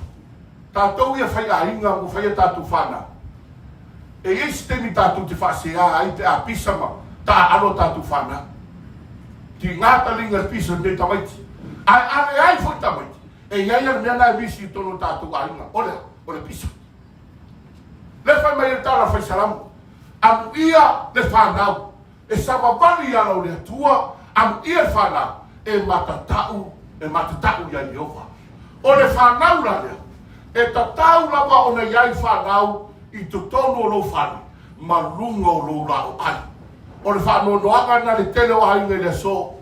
Tatou ia faiaiga ua fai a tatou fanau. E i ai se taimi tatou te faasea ai pe a pisa ma taaalo a tatou fanau. Tiga taliga le pisa o lenei tamaiti. Ae a leai foi tamaiti, e i ai lava le mea lena e misi i totonu o tatou aiga, o le a? O le pisa. Lea fai mai ai le tala a le Fai Salamo, Amuia le fanau E savavali i ala o le Atua, amuia le fanau, e matatau, e matatau iā Ieova. O le fanau la lea, e tatau lava ona i ai fanau i totonu o lou fale ma luga o lou laoai. O le faanoanoaga lena i le tele o aiga i le aso,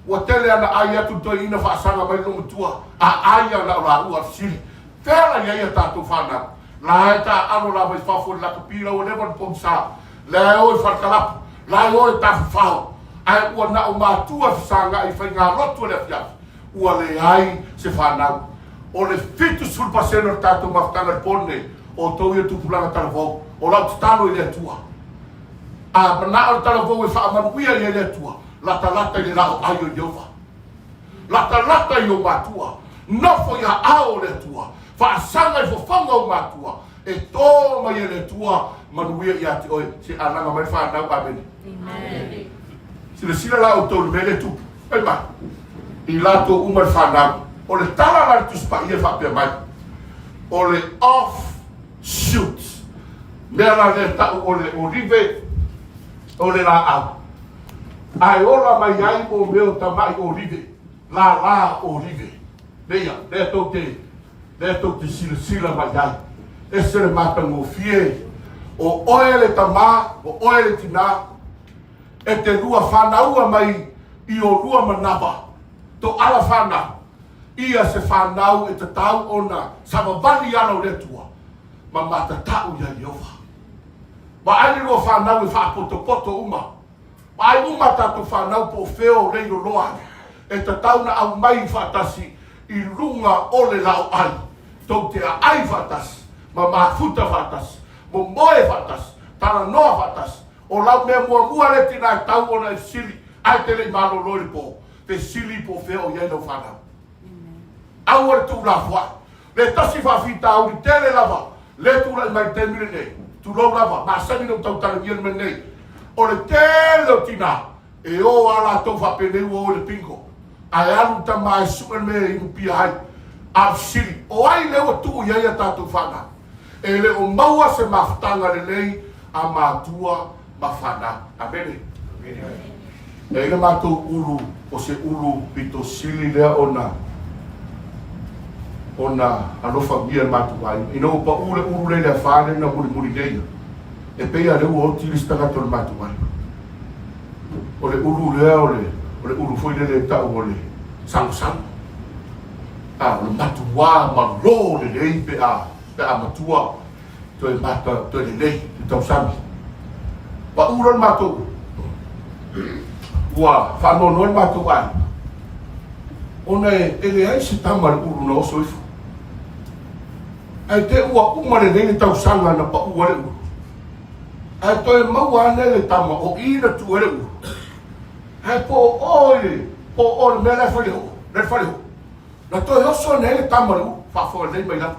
ua tele ana ai atu le toeaina faasaga mai le loomatua, a ai ana o laua a fesili, Fea la i ai a tatou fanau? La e taaalo lava i fafo i le lakapi la ua leva ona pogisa. La e o i Faletalapu, la e o i Tafafao, ae ua na o matua fesagai i faigalotu o le afiafi, ua leai se fanau. O le 70% o le tatou mafutaga i le po lenei, o outou ia tupulaga talavou, o lau tatalo i le Atua. A manao le talavou e faamanuia i ai le Atua, latalata i le laoai o Ieova. Latalata i ou matua, nofo i aao o le Atua, faasaga i fofoga ou matua, E tō mai e le Atua manuia ia te oe. Se alaga mai le fanau. Amene. Silasila la outou i le mea lea e tupu. Fai mai, i latou uma le fanau. O le tala la a le Tusi Paia e faapea mai, o le off shoot. Mea la lea e tau o le olive, o le laau. Ae ola mai ai mo mea o tamai olive, lālā olive. Leia, lea tou te Lea tou te silasila mai ai, ese le matagofie, o oe le tama, o oe le tinā, e te lua fanaua mai i o lua manava, to ala fanau, ia se fanau e tatau ona savavali i ala o le Atua, ma matatau iā Ieova. Vaai le lua fanau e faapotopoto uma. Vaai uma a tatou fanau po o fea o leiloloa ai, e tatau na aumai faatasi i luga o le laoai, tou te aai faatasi, ma mafuta faatasi, momoe faatasi, talanoa faatasi. O lau mea muamua lea tina e tau ona e fesili, ae te le i malolo i le po, fesili po o fea o i ai lau fanau. Aua le tuulafoai. Le tasi faafitauli tele lava le tulai mai i le taimi lenei, tulou lava, masani ona ou tautalagia le mea lenei, o le tele o tina e o a latou faapenei ua o i le bingo, ae alu le tama e sue le mea e inupia ai. A o le fesili, o ai lea ua tuu i ai a tatou fanau? E le o maua se mafutaga lelei a matua ma fanau. Amene. E ai le matou ulu, o se ulu pito sili lea ona ona alofagia e le matou aiga. Ina ua pau le ulu lea i le afa lea na mulimuli nei, e pei lava lea ua oti le isi tagata o le matou aiga. O le ulu lea o le, o le ulu foi lele e tau o le sagosago. A, o le matuā malō lelei pe a, pe a matua, toe mata, toe lelei. tausami. Pau loa le matou ulu. Ua faanoanoa le matou aiga ona e leai se tama a le ulu na oso ifo. Ae te ua uma lelei le tausaga na pau ai le ulu. Ae toe maua ane le tama o i na tuu ai le ulu. Ae po o o i le, po o o le mea la e fai le oo, la e fale oo. Na toe oso ane ai le tama le ulu, faafofoga lelei mai lava.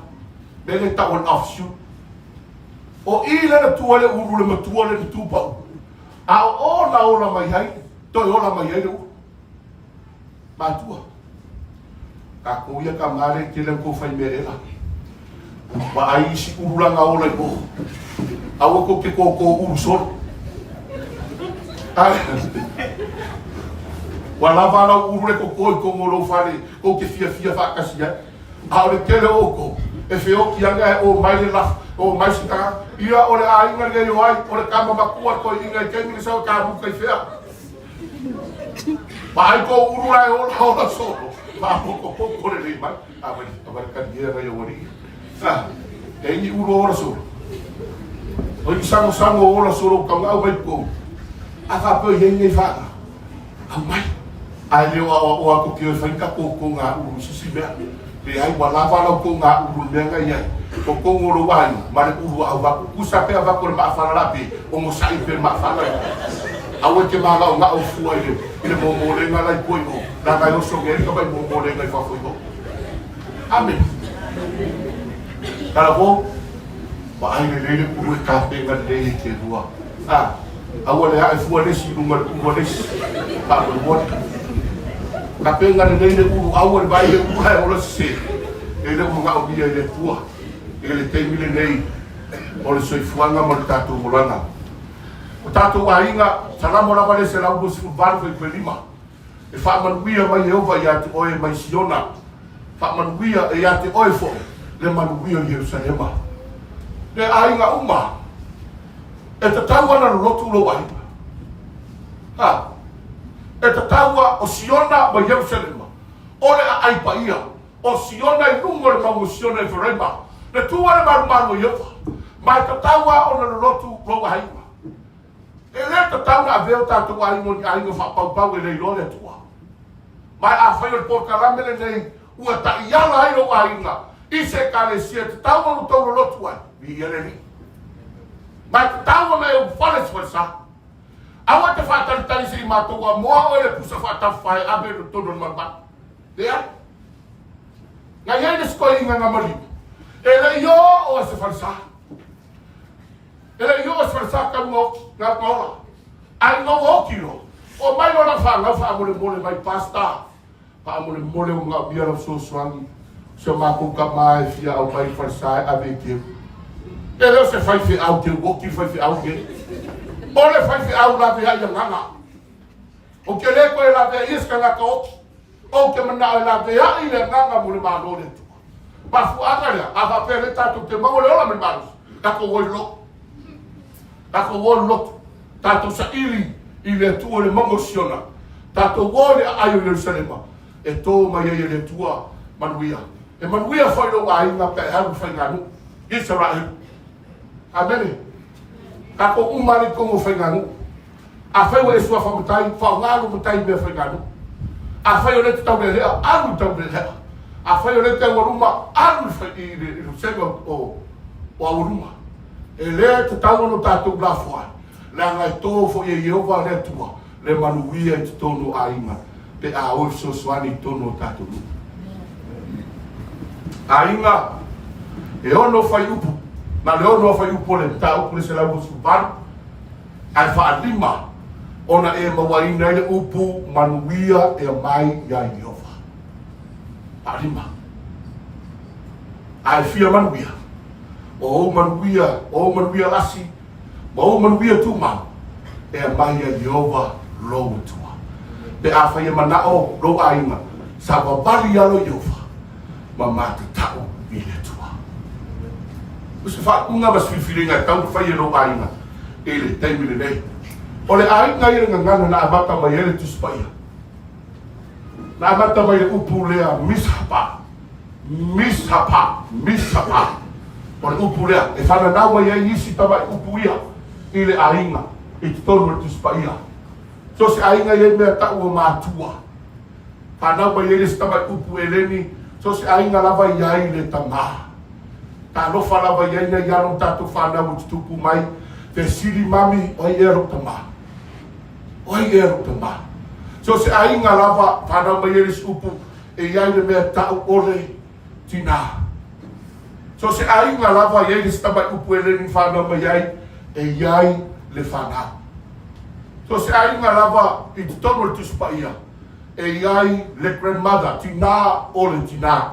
Mea lea e tau o le offshoot. O i lea na tuu ai le ulu le matua lea na tu pau. A o o na ola mai ai, toe ola mai ai le ulu. Matua. Tatou ia tama lea e tele ona tou fai mea ela. Vaai isi ulu la na ola i o. Aua tou te tōtō ulu solo. Ai. Ua lava lau ulu le toto i totonu o lou fale tou te fiafia faatasi ai. A o le tele o outou e feoti ane ae o mai le lafo, o mai se tagata. Ia o le aiga lenei o ai, o le tama matua le toeaina i taimi le sau e tamuta i fea. Vaai tou ulu la e ola ola solo, faapotopoto lelei mai. A vai, a vai kaliea nai au alii. Ah, e ni ulu ola solo. O ni sagosago ola solo ka ngau mai kou. A faapea i ai nei faaga. Aumai. Ae le o aoaoa atu ke o e fai ka tou ngā ulu i sisi mea. Leai, ua lava lau tou ngā ulu i mea na i ai. O tonu o lou aiga, ma le ulu a avatu. Tusa pe avatu e le maafala la pe onosai pe le maafala. Aua e te mānaonao fua i le, i le momolega la i tua i o, leaga e oso nei le tamai momolega i fafo i o. Amene. Kalafo, vaai lelei le ulu e tapena lelei e te lua. A, aua le ae fua le isi i luga o le ulu a le isi. Faamolemole. Tapena lelei le ulu, aua le vaai le ulu la e ola sese. E le o manaomia e le Atua i le taimi lenei o le soifuaga ma le tatou olaga. O tatou aiga, Salamo lava le 128 fuaiupu e 5. E faamanuia mai Ieova ia te oe mai Siona, faamanuia e ia te oe foi le manuia o Ierusalema. Le aiga uma, e tatau ana lolotu lou aiga. Ha, e tatau a o Siona ma Ierusalema, o le aai paia, o Siona i luga o le mauga o Siona Eferaima, le tu a le malumalu o Ieova, ma e tatau a ona lolotu lou aiga. E le tatau ona avea o tatou aiga o ni aiga faapaupau e le iloa le Atua. Ma afai o le polokalame lenei ua taiala ai lou aiga i se Ekalesia e tatau ona outou lolotu ai, viia le Alii. Ma e tatau ona e ulufale se falesa. Aua e te faatalitali se i matou amoa oe le pusa faatafafa e ave i totonu o le malumalu. Leai. Na i ai le isi toeaina na maliu, e le i oo i se falesa. E le i oo se falesa talu na oti, na ola. Ae ina ua oti loa, omai loa lau fanau faamolemole mai, Pastor, faamolemole ua manaomia lau fesoasoani, si o matou tama e fia aumai i le falesa e ave i keu. E le o se faifeau keu oti le faifeau nei. O le faifeau laveai agaga. Ou te le toe laveaia se tagata oti. Ou te manao e laveai le agaga mo le Malo o le Atua. Mafuaaga lea, a faapea lea tatou te maua le ola ma le malosi, tatou o i le lotu. Tatou o i le lotu. Tatou saili i le Atua i le mauga o Siona. Tatou o i le aai o Ierusalema e tō mai ai e le Atua manuia. E manuia foi lou aiga pe a e alu i faiganuu. Isaraelu. Amene. Tatou uma lava i totonu o faiganuu. Afai ua e suafa matai, faaaoga lou matai i mea faiganuu. Afai o lea e te taulealea, alu i le taulealea. Afai o lea e te aualuma, alu i le vasega o aualuma. E le tatau ona tatou lafoai, leaga e to foi e Ieova le Atua le manuia i totonu o aiga pe a o e fesoasoani i totonu o tatou nuu. Aiga, e ono fuaiupu, na o le ono fuaiupu o le mataupu le 128, ae faalima ona e mauaina ai le upu manuia e aumai iā Ieova. Faalima. Ae fia manuia, o ou manuia, o ou manuia lasi, ma ou manuia tumau, e aumai iā Ieova lou Atua. Pe afai e manao lou aiga, savavali alo Ieova, ma matatau i le Atua. O se faaupuga ma se filifiliga e tatau ona fai e lou aiga i le taimi lenei. O le aiga ia le gagana na amata mai ai le Tusi Paia. Na amata mai le upu lea Mishapa, Mishapa, Mishapa. O le upu lea e fananau mai ai isi tamai upu ia i le aiga i totonu o le Tusi Paia. So o se aiga e i ai mea tau o matua. Fanau mai ai le isi tamai upu eleni, so o se aiga lava e i ai le tamā. Talofa lava i ai nai alo ma tatou fanau o tutupu mai, fesili mami, o ai ea lou tamā? O ai ea lou tamā? So o se aiga lava, fanau mai ai le isi upu, e i ai le mea tau o le tinā. So o se aiga lava e i ai le isi tamai upu eleni fanau mai ai, e i ai le fanau. So o se aiga lava i totonu o le Tusi Paia, e i ai le grandmother, tinā o le tinā.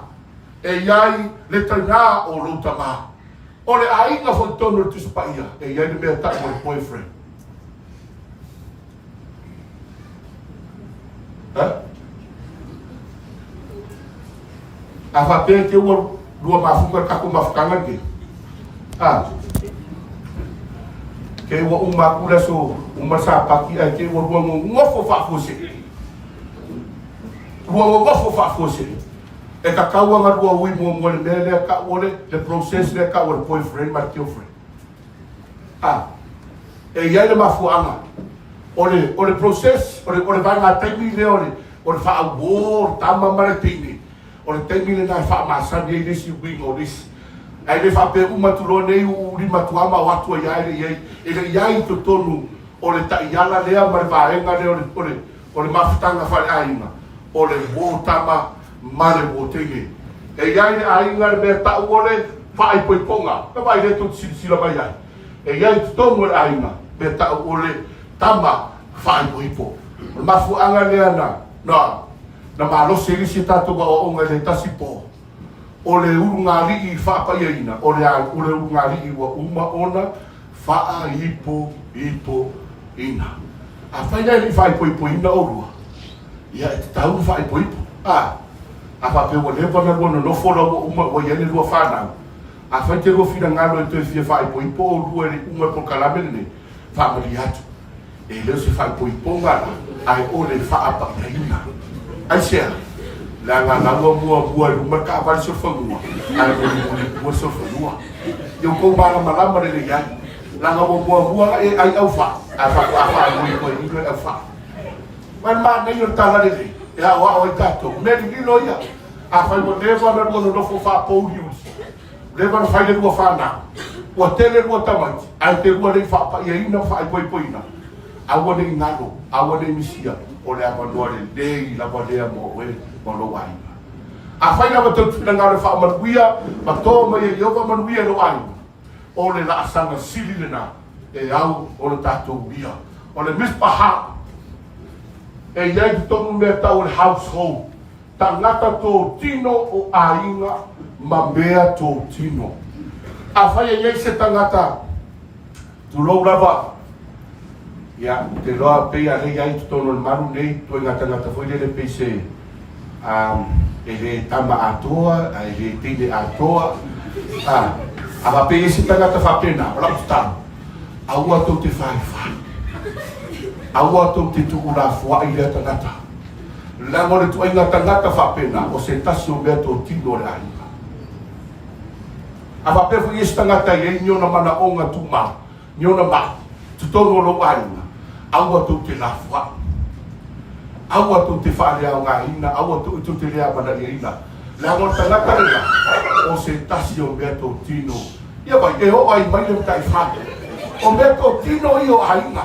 E i ai le tainā o lou tamā. O le aiga foi i totonu o le Tusi Paia, e i ai le mea tau o le boyfriend. Ha? A faapea te ua lua mafuta le tatou mafutaga lenei. A. Ke ua uma aku le aso, uma le Sapati, ae te ua lua nonofo faafuasei. Lua nonofo faafuasei. E tatau ona lua ui muamua i le mea lea tau o le, le process lea tau o le boyfriend ma le girlfriend. A. E i ai le mafuaaga. O le, o le process, o le, o le vaega taimi lea o le, o le faauō o le tama ma le teine, o le taimi lena e faamasani ai le isi uiga o le isi. Ae le faapea uma atu loa nei uulima atu lava ma o atu ai lava e le i ai, e le i ai i totonu o le taiala lea ma le vaega lea o le, o le, o le mafutaga faaleaiga, o le uō tama ma le uō teine. E i ai le aiga le mea tau o le faaipoipoga, na vaai lea tou te silasila mai ai. E i ai i totonu o le aiga mea tau o le tama faaipoipo. O le mafuaaga lea na, na, na malosi ai le isi a tatou aoaoga i le tasi po, o le ulugalii faapaiaina, o le, o le ulugalii ua uma ona faaipoipoina. Afai la e le i faaipoipoina oulua, ia e tatau ona faaipoipo. A, a faapea ua leva ona lua nonofo la ua uma ua i ai le lua fanau, afai te lua finagalo e toe fia faaipoipo oulua i le iuga o le polokalame lenei, faamalie atu, e le o se faaipoipoga la, ae o le faapaiaina. Aisea? Leaga la ua muamua i luma le taavale solofanua, ae mulimuli i tua le solofanua. Ia outou malamalama lelei ai. Leaga ua muamua la e ai auvaa, ae faatoa faaipoipoina le auvaa. Ma le manaia o le tala lelei e aoao ai tatou. O mea lililo ia. Afai ua leva ona lua nonofo faapouliuli, leva ona fai le lua fanau, ua tele lua tamaiti, ae te lua le i faapaiaina ma faaipoipoina, aua ne i galo, aua ne i misia, o le avanoa lelei lava lea mo oe ma lou aiga. Afai lava tou te finagalo e faamanuia ma to mai e Ieova manuia i lou aiga, o le laasaga sili lena e au o le tatou uia. O le Mizpah e i ai totonu mea tau o le household, tagata totino o aiga ma mea totino. Afai e i ai se tagata, tulou lava, ia, ou te iloa pei a lea i ai i totonu o le malu nei, ituaiga tagata foi lele pei se, um, e le tama atoa, a e le teine atoa, a, a faapea e i ai se tagata faapena, o lau tatalo, aua tou te faifai, aua tou te tuulafoai lea tagata. Leaga o le ituaiga tagata faapena, o se tasi o mea totino o le aiga. A faapea foi i ai se tagata e i ai ni ona manaoga tumau, ni ona maʻi, totonu o lou aiga, aua tou te lafoai. Aua tou te faaleaogaina, aua tou te le amanaiaina. Leaga o le tagata lena, o se tasi o mea totino. Ia vai, e oo ai mai le mataifale. O mea totino ia o aiga.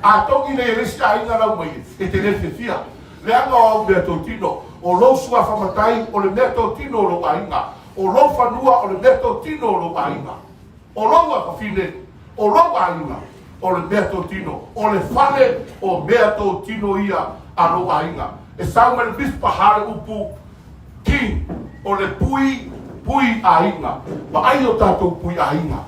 A togi nei e le isi aiga lau mai e te le fiafia. Leaga o au mea totino, o lou suafa matai, o le mea totino o lou aiga. O lou fanua, o le mea totino o lou aiga. O lou afafine, o lou aiga, o le mea totino. O le fale, o mea totino ia a lou aiga. E sau mai le Mispaha le upu king, o le pui, pui aiga. Vaai o tatou pui aiga.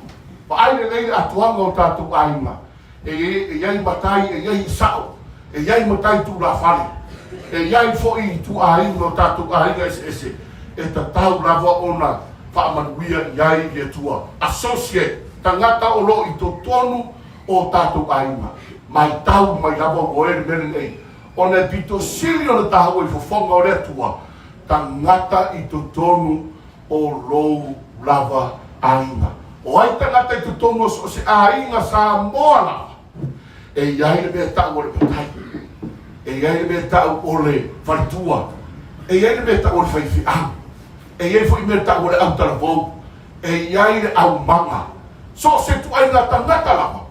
Vaai lelei le atoaga o tatou aiga. E i ai matai, e i ai sao, e i ai matai tulafale, e i ai foi ituaiga o tatou aiga eseese e tatau lava ona faamanuia i ai le Atua. Associate, tagata o lo o i totonu o tatou aiga. Matau mai lava ua e le mea lenei, ona e pito sili ona taua i fofoga o le Atua, tagata i totonu o lou lava. Aiga. O ai tagata i totonu o so o se aiga Samoa lava, e i ai le mea tau o le matai, e i ai le mea tau o le faletua, e i ai le mea tau o le faifeau, e i ai foi mea tau o le autalavou, e i ai le aumaga. So o se ituaiga tagata lava,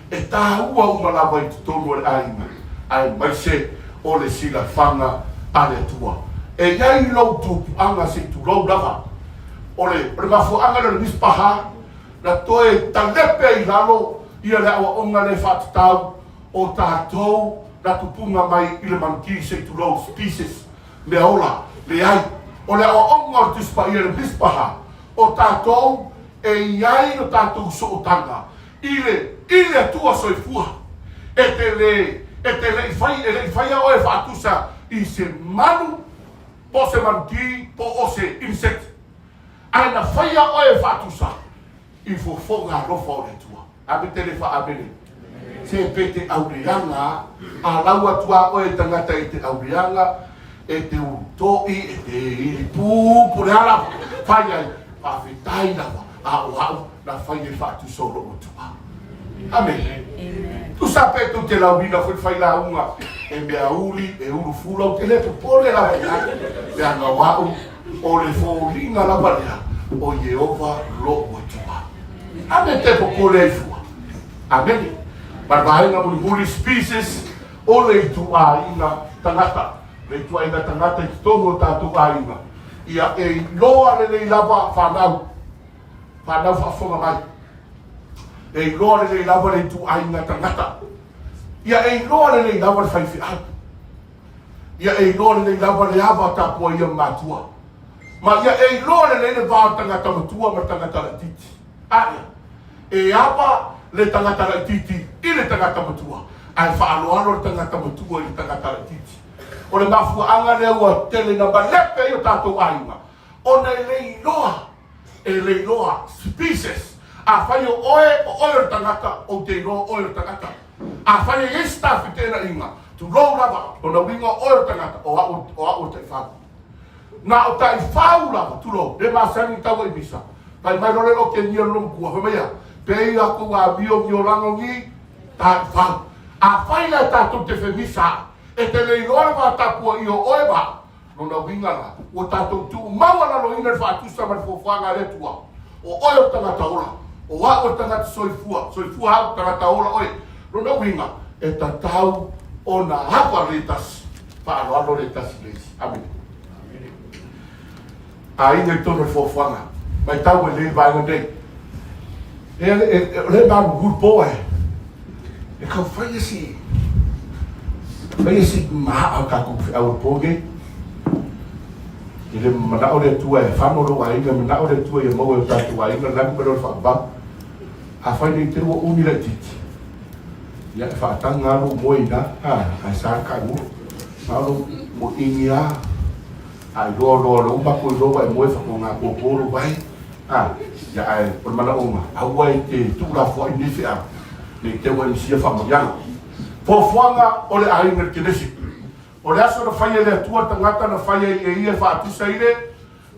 e taua uma lava i totonu o le aiga, aemaise o le silafaga a le Atua. E i ai lou tupuaga se i tulou lava. O le, o le mafuaaga lea o le Mispaha, na toe talepe ai i lalo ia le aoaoga lea e faatatau o tatou na tupuga mai i le manuti se i tulou, species, meaola, leai. O le aoaoga o le Tusi Paia i le Mispaha, o tatou e i ai lo tatou sootaga i le, i le Atua soifua. E te le, e te le i fai, e le i faia oe e faatusa i se manu, po o se manuti, po o se insect, ae na faia oe e faatusa i fofoga alofa o le Atua. Ame te le faa-amene. Se pe te auleaga, a lau atu a oe tagata i te auleaga, e te ulutoʻi, e te ilipū, po o le a lava, fai ai, faafetai lava, a o au na fai e faatusa o lou Atua. Amene. Tusa pe tou te lauina foi le failauga e mea uli, e ulu fula, ou te le popole lava i ai, leaga o au o le foliga lava lea o Ieova lou Atua. Amene te popole ai fua. Amene. Ma le vaega mulimuli, species, o le ituaiga tagata. Le ituaiga tagata i totonu o tatou aiga. Ia e iloa lelei lava fanau, fanau faafofoga mai. E iloa lelei lava le ituaiga tagata. Ia e iloa lelei lava le faifeau. Ia e iloa lelei lava le ava tapuaia ma matua. Ma ia e iloa lelei le va o le tagata matua ma le tagata laitiiti. A ia, e ava le tagata laitiiti i le tagata matua, ae faaaloalo le tagata matua i le tagata laitiiti. O le mafuaaga lea ua tele ina malepe ai o tatou aiga, ona e le iloa, e le iloa, species. Afai o oe, o oe o le tagata, ou te iloa o oe o le tagata. Afai e i ai se ta feteenaiga, tulou lava, lona uiga o oe o le tagata, o au, o au o le taifau. Na o taifau lava, tulou, le masani tau ai misa. Fai mai loa le lote nia lo matua, fai mai a, pe ia kou amio ni olaga ni taifau. Afai la e tatou te femisa, e te le iloa le vatapuaia o oe ma au, lona uiga la, ua tatou tuumaua laloina le faatusa ma le fuafuaga a le Atua. O oe o le tagata ola, o au o le tagata soifua, soifua au, tagata ola oe. Lona uiga, e tatau ona ava le tasi, faaaloalo le tasi i le isi. Amene. Aiga i totonu o le fuafuaga. Matau e lei vaega nei. E, e, e, o le malulu po e. E kau fai e si, fai e si maa o tatou feau o po nei. E le manao le Atua e fano lou aiga, manao le Atua ia maua e o tatou aiga le lagi ma le faavavau. Afai nei te ua umi laitiiti, ia e faataga lava lou moe i ina, a, ae sa le tagulo. Na o lou moeini lava, a iloa loa o lea ua matou iloa ua e moe faatoga pōpō lou vae, a, ia ae o le manaoga, aua e te tuulafoai nei feau, ne i te ua e misia faamanuiaga. Fuafuaga o le aiga i le Kenesi. O le aso na fai e le Atua le tagata na fai ai e ia e faatusa i le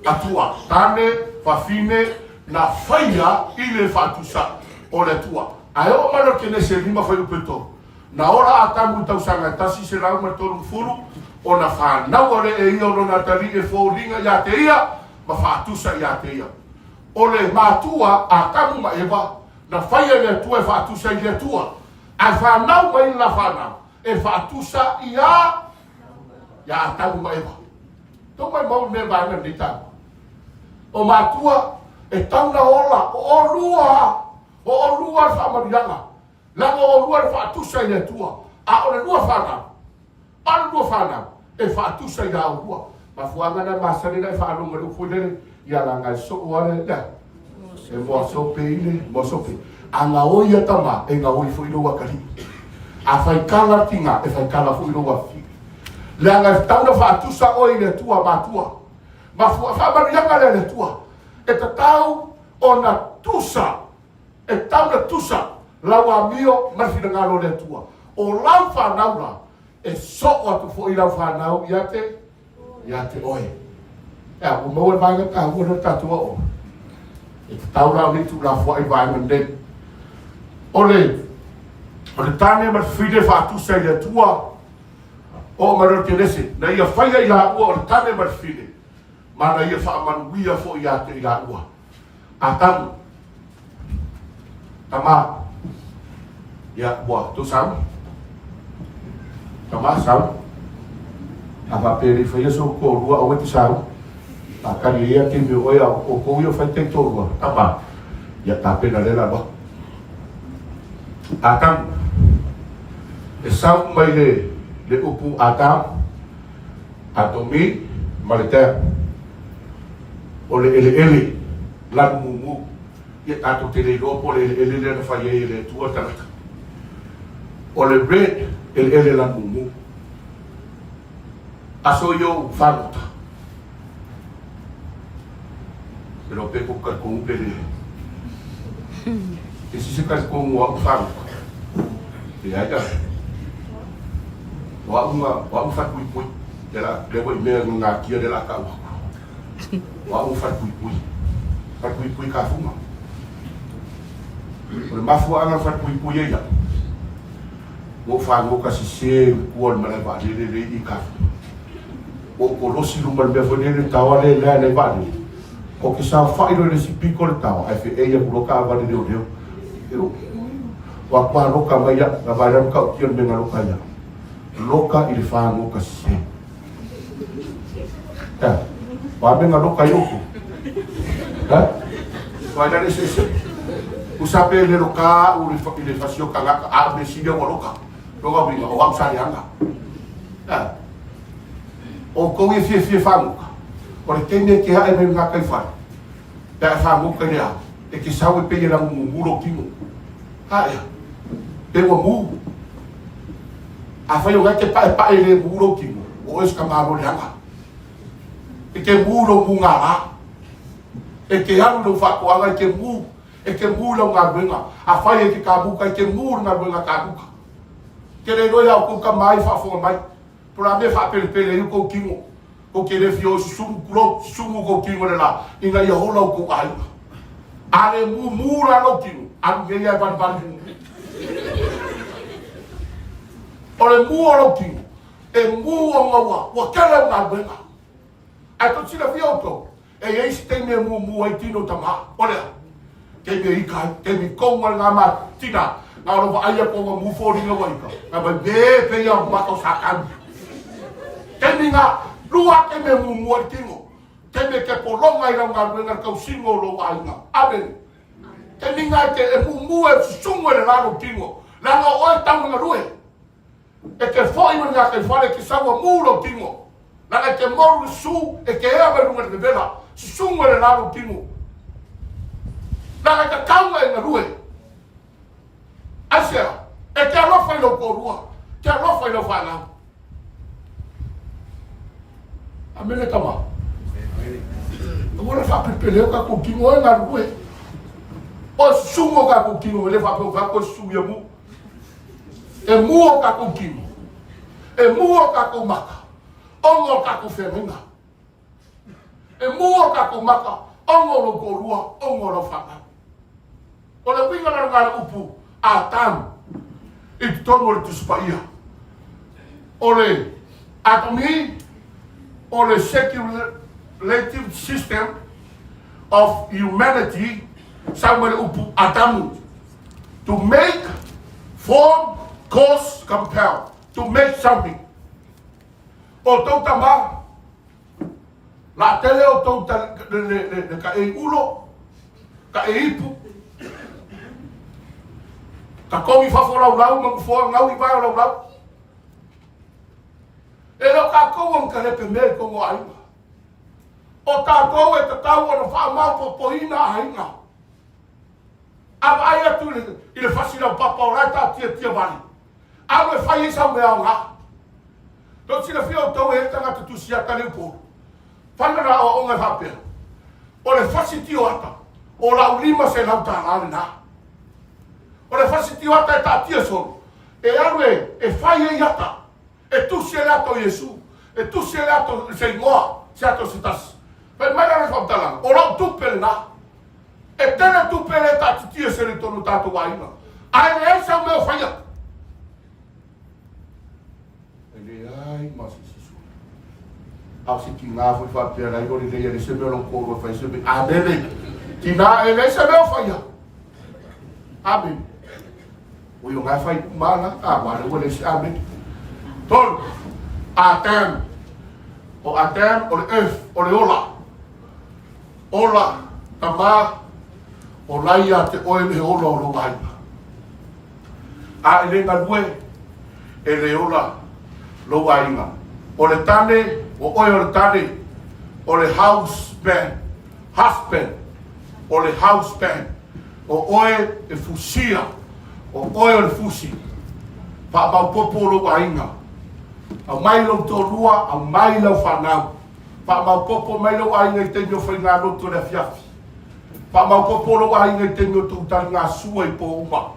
Atua, tane, fafine, na faia i le faatusa o le Atua. Ae oo mai loa le Kenese e lima fuaiupu e tolu, na ola Atamu i tausaga e 130, ona fanaua lea e ia o lona atalii e foliga ia te ia ma faatusa ia te ia. O le matua Atamu ma Eva, na faia e le Atua e faatusa i le Atua, ae fanau mai le la fanau e faatusa ia ia Atamu ma Eva. Tou maumau le mea vaega lenei taua. O matua e tau na ola, o olua, o olua le faamanuiaga. Leaga o olua le faatusa i le Atua, a o le lua fanau, a le lua fanau e faatusa i la olua. Mafuaaga na masani na e faalogo i le upu foi lele, ia laga e soo a le, lea, e moa sope i le, moa sope. A gaoi ia tama, e gaoi foi lou atalii. A faikala le tiga, e faikala foi lou afafine. Leaga e tatau ona faatusa oe i le Atua matua. Mafua, faamanuiaga lea a le Atua. E tatau ona tusa, e tatau ona tusa lau amio ma le finagalo o le Atua. O lau fanau la, e soo atu foi lau fanau ia te, ia te oe. Ea, ua maua le vaega taua lea o le tatou aoga. E tatau la ona tuulafoai vaega nei. O le o le tane ma le fafine faatusa i le Atua, oo mai loa le Kenese, na ia faia i laua o le tane ma le fafine, ma na ia faamanuia foi ia te i laua. Atamu, tama, ia, ua tou sau? Tama, sau. A faapea e le i faia sou toalua, aua e te sau. A kali ai a taimi o oe a o outou ia o fai taitoalua, tama, ia tapena lea la loa. Atamu, e sau mai le, le upu Adam, Atomi ma le Dam. O le eleele, lanu mumu. Ia tatou te le iloa po o le eleele lea na fai ai e le Atua le tagata. O le red, eleele lanu mumu. Aso ia ou fagota. E iloa pe kou talitonu pe le. E isi se talitonu o au fagota. Leai la. O au na, o au na falepuipui. Lea la, lea ua i mea na natia lea la a tau atu. O au na falepuipui. Falepuipui kafuga. O le mafuaaga na falepuipui ai au, ua ou fagota sese i le tua o le malae vaalele lea i Kafuga. Ua ou kolosi i luma i le mea foi lele, le taoa lea e lea i vaalele. Ou te saofai loa i le isi pito o le taoa, ae feei atu loa taavale leoleo. Ua atu loka mai au, na vaai lalo tautia le mea na loka ai au. Loka i le fagota sese. Ta, o a mea na loka ai outou? Ha? Vaai lalo eseese. Usa pe le loka au i le fasi o tagata, a o mea sili ua loka. Lona uiga, o au sa leaga. Ha? Outou ia fiafia fagota, o le taimi e te ae mai le gataifale, pe a e fagota i le ao, e te sau e pei e lagumumu lou tino. A ea, pe ua mu. Afai o lena e te paepae le mu lou tino, o oe se tamālo leaga. E te mu lou mugālā. E te alu i lou faatoaga, e te mu, e te mu i lau galuega. Afai e te kāmuka, e te mu i le galuega kāmuka. Te le iloa ia outou tama ai faafofoga mai. Po o le a mea e faapelepele ai outou tino, tou te le fia o e susumu, tulou, susumu outou tino i le la, ina ia ola outou aiga. A le mumu la lou tino, alu nei lava e valivali mumu. O le mu o lou tino, e mu ona ua, ua tele au galuega. Ae tou te silafia outou, E i ai se taimi e mumu ai tino tama, o le a? Taimi e ika ai, taimi kou ma ngā ma tina, ngā ora vaai a kou mu fōringa wa ika, ngā mai me pe ia maka o sākau. Taimi ngā, lua taimi e mumu ai tino, taimi e te polonga i rau ngā ruenga kau singo o lou aiga. Amen. Taimi ngā e te e mumu e susungu e le lalo tino, langa o oe tau nga rue. E te foi ma ngā kai whare ke saua mū lou tino. Langa e te moru le su e te ea mai runga le vevela, susungu e le lalo tino. Langa e te taunga e ngarue. Aisea, e te alofa i lou toalua, te alofa i lau whanau. Amene tama. Aua le faapepele o tatou tino e galulue. O susungu o tatou tino e le faapea o tatou e susu ia mu. E mū o tatou tino, e mū o tatou maka, ona o tatou feagaiga. E mū o tatou maka, ona o lou toalua, ona o lau fanau. O le uiga lena o le upu Atamu i totonu o le Tusi Paia. O le Atomi, o le Seculative System of Humanity, sau mai le upu Atamu. To make, form, cause, compel. To make something. O tou tama, la tele o tou ta, le, le, le, le ka e ulo, ka e ipu, ka kogi fafo lau lau, ma kufoa ngau i vai o lau lau. E leo kākou ang ka lepe me kongo aiga. O tātou e tatau ona whaamaopopoina aiga. A vaai atu i le, i le fasi laupapa o la e taatiatia wale. Alu e fai ai sau mea aoga. Tou silafia outou e tagata tusiata le Upolu. Fana la aoaoga e faapea. O le fasi tioata, o lau $500 lena. O le fasi tioata e taatia solo, e alu e, e fai ai ata. E tusi e le ata o Iesu, e tusi e le ata o se igoa, se ata o se tasi. Fai mai la le faamatalaga, o lau tupe lena. E tele tupe le taatitia sele i totonu o tatou aiga, ae leai sau mea o faia. E leai ma se isi sui. A o se tiga foi faapea la igo lelei e leai se mea o lou toalua e fai se mea. Amene. Tina e leai se mea o faia. Amene. Oi o ngā whai uma la, a wā le ua le se amene. Tolu, Adam. O Adam, o le earth, o le ola. Ola, tamā, o la ia te oe le ola o lou aiga. A e le galue, e le ola lou aiga. O le tane, o oe o le tane, o le house band, husband, o le house band. O oe e fusia, o oe o le fusi. Faamaopopo lou aiga. Aumai lou toalua, aumai lau fanau. Faamaopopo mai lou aiga i taimi o faigalotu o le afiafi. Faamaopopo lou aiga i taimi o tou taligasua i po uma.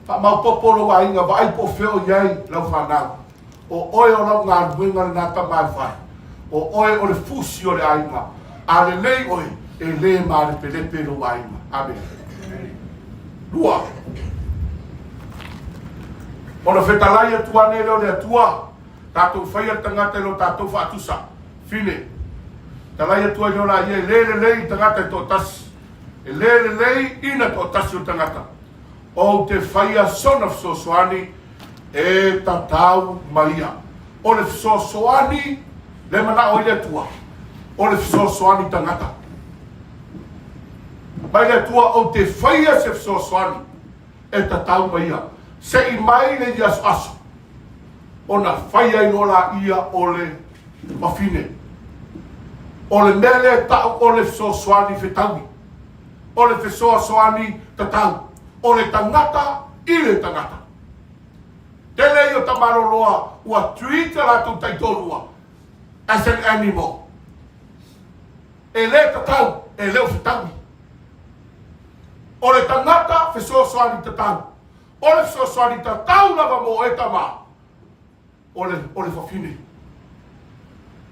Faamaopopo lou aiga, vaai po o fea o i ai lau fanau. O oe o lau galuega lena tama e fai. O oe o le fusi o le aiga. A lelei oe, e le malepelepe lou aiga. Amene. Lua. Ona fetalai atu ane lea o le Atua, tatou faia le tagata i lo tatou faatusa. Fine. Talai atu ai loa laia, e le lelei i tagata e toatasi. E le lelei ina toatasi o le tagata. Ou te faia sona fesoasoani e tatau ma ia. O le fesoasoani le manao ai le Atua, o le fesoasoani tagata. Mai le Atua, ou te faia se fesoasoani e tatau ma ia. Se i mai le ia asoaso, ona fai ai loa laia o le wafine. O le mea lea e tau o le fesoasoani fetaui, o le fesoasoani tatau, o le tagata i le tagata. Tele ia o tamaloloa ua treat a latou taitoalua as an animal. E le tatau, e le o fetaui. O le tagata fesoasoani tatau. O le fesoasoani tatau lava mo e tama, o le, o le fafine.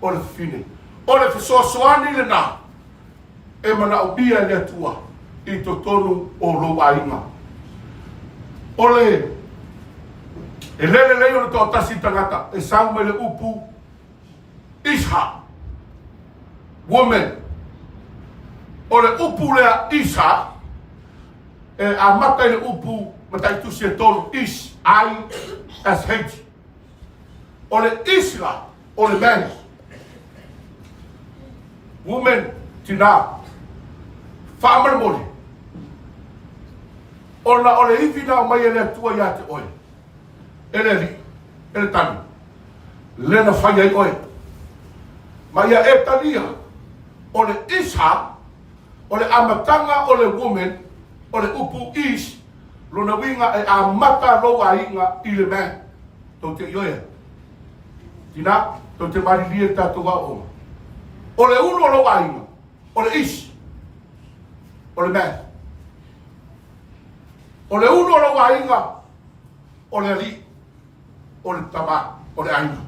O le fafine. O le fesoasoani lena e manaomia e le Atua i totonu o lou aiga. O le, e le lelei o le toatasi tagata e sau mai le upu Isha, woman. O le upu lea Isha, e amata i le upu mataitusi e tolu, Ish, I, S, H. O le Ish la, o le man. Woman, tina. Faamolemole, ona o le ivi na aumai e le Atua ia te oe, e le alii, e le tane, lea na fai ai oe. Ma ia e talia, o le Isha, o le amataga o le woman, o le upu is, lona uiga e amata lou aiga i le man. Tou te ioe ai. Tina, tou te malilie i le tatou aoaoga. O le ulu o lou aiga, o le is, o le man. O le ulu o lou aiga, o le alii, o le tama, o le aiga.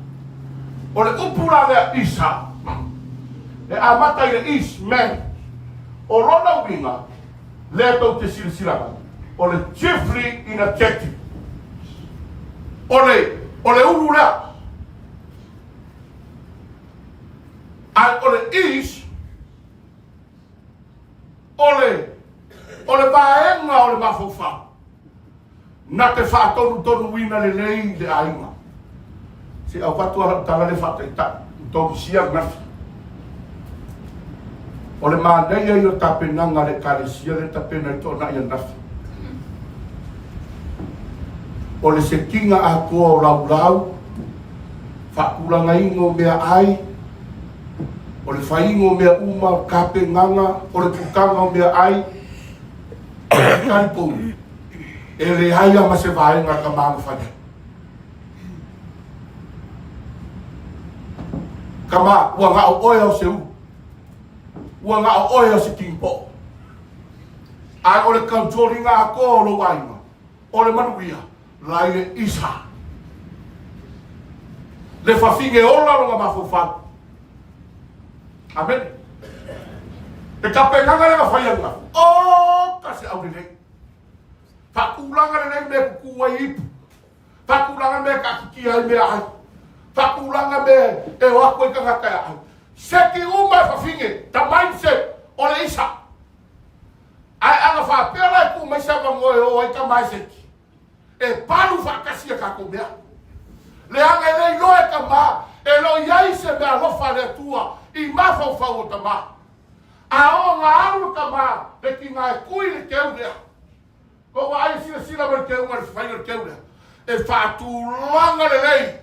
O le upu la lea Isa, e amata i le is, man. O lona uiga, lea tou te silasila mai, o le chiefly in objective. O le, o le ulu lea. Ae o le is, o le, o le vaega o le mafaufau. Na te faatonutonuina lelei le aiga. Se avatu a lau tala le faataitai, tausia ananafi. O le manaia ia o tapenaga a le Ekalesia lea e tapena i Toonai ananafi. O le sekiga atoa o laulau, faatulagaina o meaai, o le faiga o mea uma, o tapenaga, o le pukaga o meaai, talitonu, e leai lava ma se vaega a tama na fai ai. Tama, ua na o oe a o se ulu. Ua na o oe a o se kinipoo. Ae o le control ina atoa o lou aiga, o le manuia, lai le isa. Le fafine ola lona mafaufau. Amene. Le tapenaga lea na fai ananafi, oka se aulelei. Faatulaga lelei mea e kuku ai ipu. Faatulaga mea e taatitia ai meaai. Faatulaga mea e o atu ai tagata e aai. Seki uma e fafine, the mindset o le isa. Ae ana faapea la e tuu mai se avanoa e o ai tama e seki, e palu faatasi a tatou mea. Leaga e le iloa e tama, e le o i ai se meaalofa a le Atua i mafaufau o tama. A oo na alu le tama le tiga e tui le keu lea, Ua vaai e silasila mai le keuga i le faiga o le keu lea. E faatulaga lelei.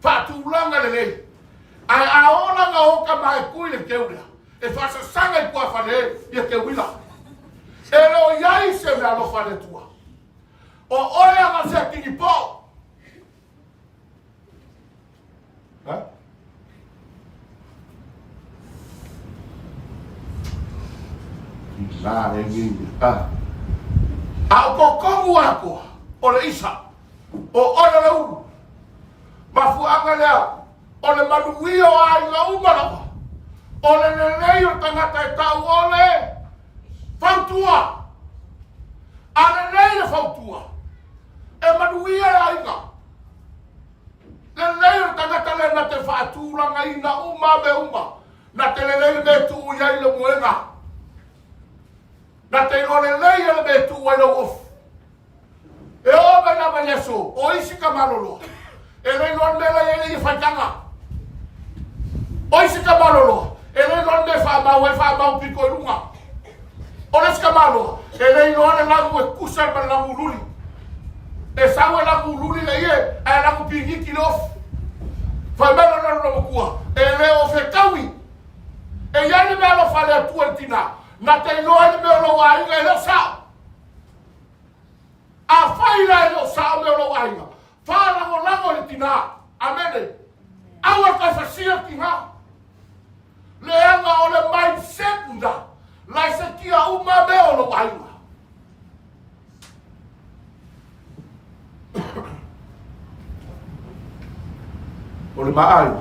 Faatulaga lelei. Ae a oo la na o tama e tui le keu lea, e faasasaga i tuafale ia keuila. E le o i ai se meaalofa a le Atua. O oe ana o se atigipoo. Ha? La e ngi a. A o totonu atoa o le isa o oe o le ulu. Mafuaaga lea o le manuia o aiga uma lava. O le lelei o le tagata e tau o le fautua. A lelei le fautua, e manuia le aiga. Lelei o le tagata lea na te faatulagaina uma mea uma, na te lelei le mea e tuu i ai le moega, na te iloa lelei e le mea e tuu ai lau ofu. E oo mai lava i le aso, o isi tamaloloa, e le iloa le mea la i ai le ia faitaga. O isi tamaloloa, e le iloa le mea e faamau ai, faamau pito i luga. O le isi tamaloa, e le iloa le lagu e tusa ma le lagu luli. E sau e lagu luli le ie, ae lagu piniki le ofu. Fai mai lona lona matua, e le o fetaui. E i ai le mea alofa a le Atua i le tinā, na te iloa ai le mea o lou aiga e le o sao. Afai la e le o sao mea o lou aiga, faalagolago i le tinā. Amene. Aua le toe fasia le tinā. Leaga o le mindset lena, la e sekia uma mea o lou aiga. O le maai.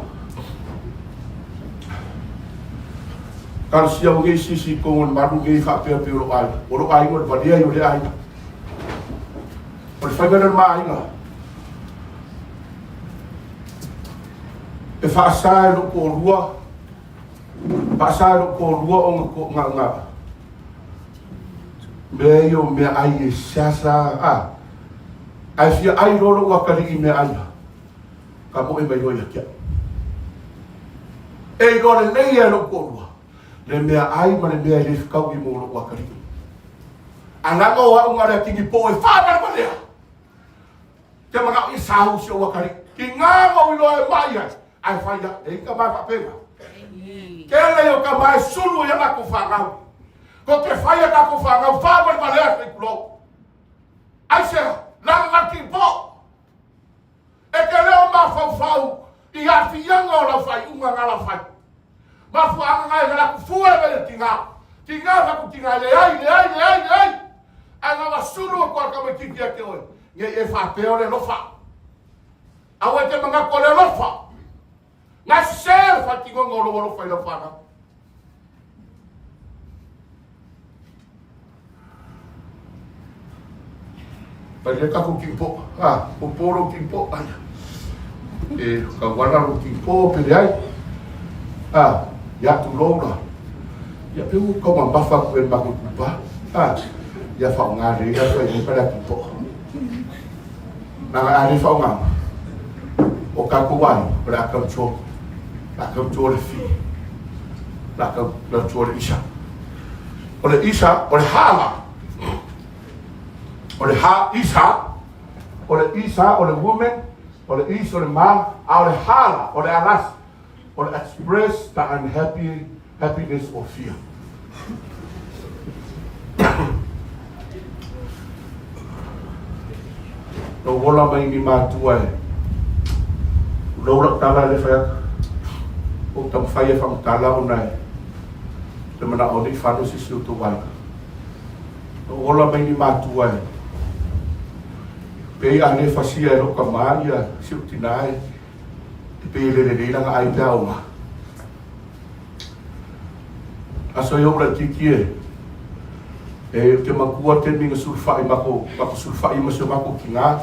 Kalasia o nei sisi ko o le malu nei faapea pe o lou aiga. O lou aiga o le valea i o le aiga. O le faiga lea o le maaiga. E faasa e lou toalua, faasa e lou toalua ona to, nga, nga, mea ia o meaai e seasea a, ae fia ai loa lou atalii i meaai ia, ka moe mai loa ia te au. E iloa lelei e lou toalua, le meaai ma le mea e le fetaui mo lou atalii. A leaga o au na o le atigi po e faavalevalea, Te manao i sau si ou atalii. Tiga na ou iloa e mai ai, ae fai ai. E i ai tama e faapena. Kele ia o tama e sulu ai a latou fanau. Ko te fai a tatou fanau faavalevalea se tulou. Aisea? Leaga na tipo. E te le o mafaufau i aafiaga o lau faaiuga na lau fai. Mafuaaga na e laku fua e mai le tiga. Tiga faku tiga e leai, leai, leai, leai. Ae na vasulu atu a le tamaititi ia te oe, nei e faapea o le alofa. Aua e te manatu o le alofa. Na sese le faatinoga o lou alofa i lau fanau. Palia tatou tipo, a, popo lou tipo, ai. E kauala lou tipo pe leai. A, ia tulou la. Ia pe ua tau mamafa atu e le matou itupa. A, ia faaaoga lelei la fai mai pa lea tipo. Leaga a le faaaogaina, o tatou aiga, o le a tautua, o le a tautua le fi, o le a tautua le isa. O le isa, o le hala. O le ha isa, o le isa, o le woman, o le is, o le ma, a o le hala, o le alas, o le express the unhappy happiness or fear. Lou ola mai ni matua e. Lou lau tala le fai atu. O taumafai e faamatala ona e le manao nei fano se isi o tou aiga. Lou ola mai ni matua e. Pei a le fasia e lou tama ia si ou tina e e pei e le lelei lana ai pe a oga. Aso ia ou laitiiti e, e ou te matua taimi na sulufai matou, matou sulufai ma si o matou tina,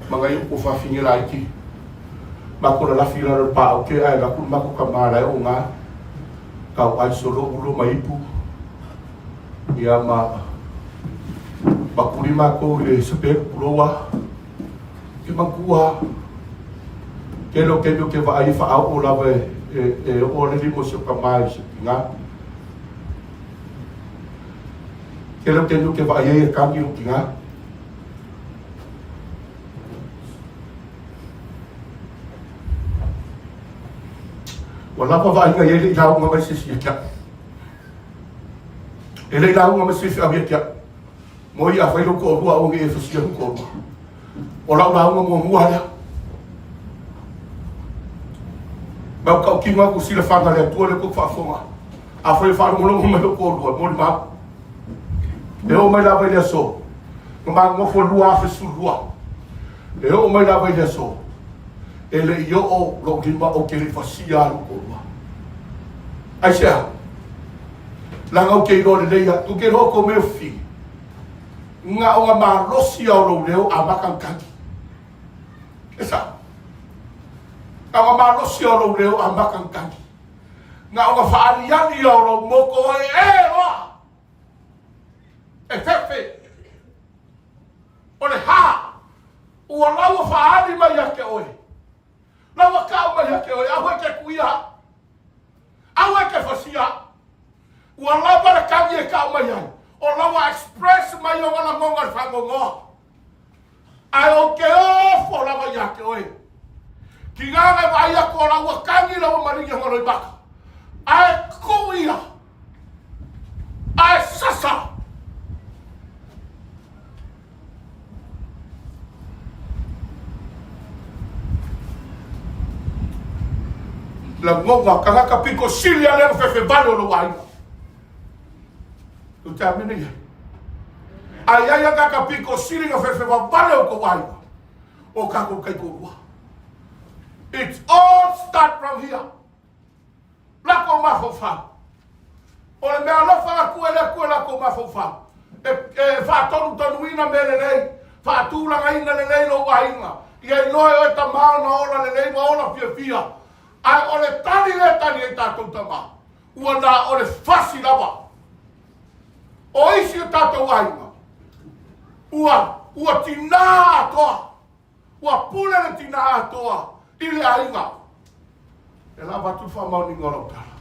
ma nai ou tuafafine laiti. Matou lalafi i lalo o le paau te ae alu atu le matou tama la e oga, tauai solo ulo ma ipu, ia ma ma kuli matou i le sapelu pulou a. Ke matua, tele o taimi ou te vaai e faaoo lava e, e, e oo le lima o si o tama i si o tina. Tele o taimi ou te vaai ai e kagi lou tina. Ua lava vaaiga i ai le i lauga mai se isi ia te au. E le i lauga mai se isi au ia te au. Moi a fai lou toalua aua ne i e fasia lou toalua. O lau lauga muamua lea. Ma ou tautino atu silafaga le Atua lea tou faafofoga. Afai o faalogologo mai lou toalua, molimau. E oo mai lava i le aso, na ma nofo 2012. E oo mai lava i le aso, e le i oo lou lima ou te le i fasia lou toalua. Aisea? Leaga ou te iloa lelei atu, ou te iloa outou mea o fili. Na o na malosi a o lou leo a makagikagi. E sao. Na o na malosi a o lou leo a makagikagi. Na o na faaliali a o lou moko e e loa. E fefe. O le hā. Ua laua faali mai ia te oe. Laua kau mai ia te oe. Aua e te kuia. Aua e te fasia. Ua lava le kagi e kau mai ai. O laua express mai o lagonga le fagogoa. Ae ou te ofo lava ia te oe. Ki ngā ngai vaai aku o laua kagi laua maringi o ngaloi maka. Ae kou ia. Ae sasa. Lagona tagata pito sili a lea fefe vale o lou aiga. Tu te amene ia. Ai ai a tagata pito sili na fefe vale o kou aiga. O kakou kaikolua. It's all start from here. Lako mafaufau. O le mea alofa atu e le Atua i lakou mafaufau, e, e faatonutonuina mea lelei, faatulagaina lelei lou aiga, ia iloa e oe tamā ona ola lelei ma ola fiafia. Ae o le tali lea e tali ai tatou tamā, ua na o le fasi lava. O isi o tatou aiga, ua, ua tinā atoa. Ua pule le tinā atoa i le aiga. E la avatu le faamaoniga o lau tala.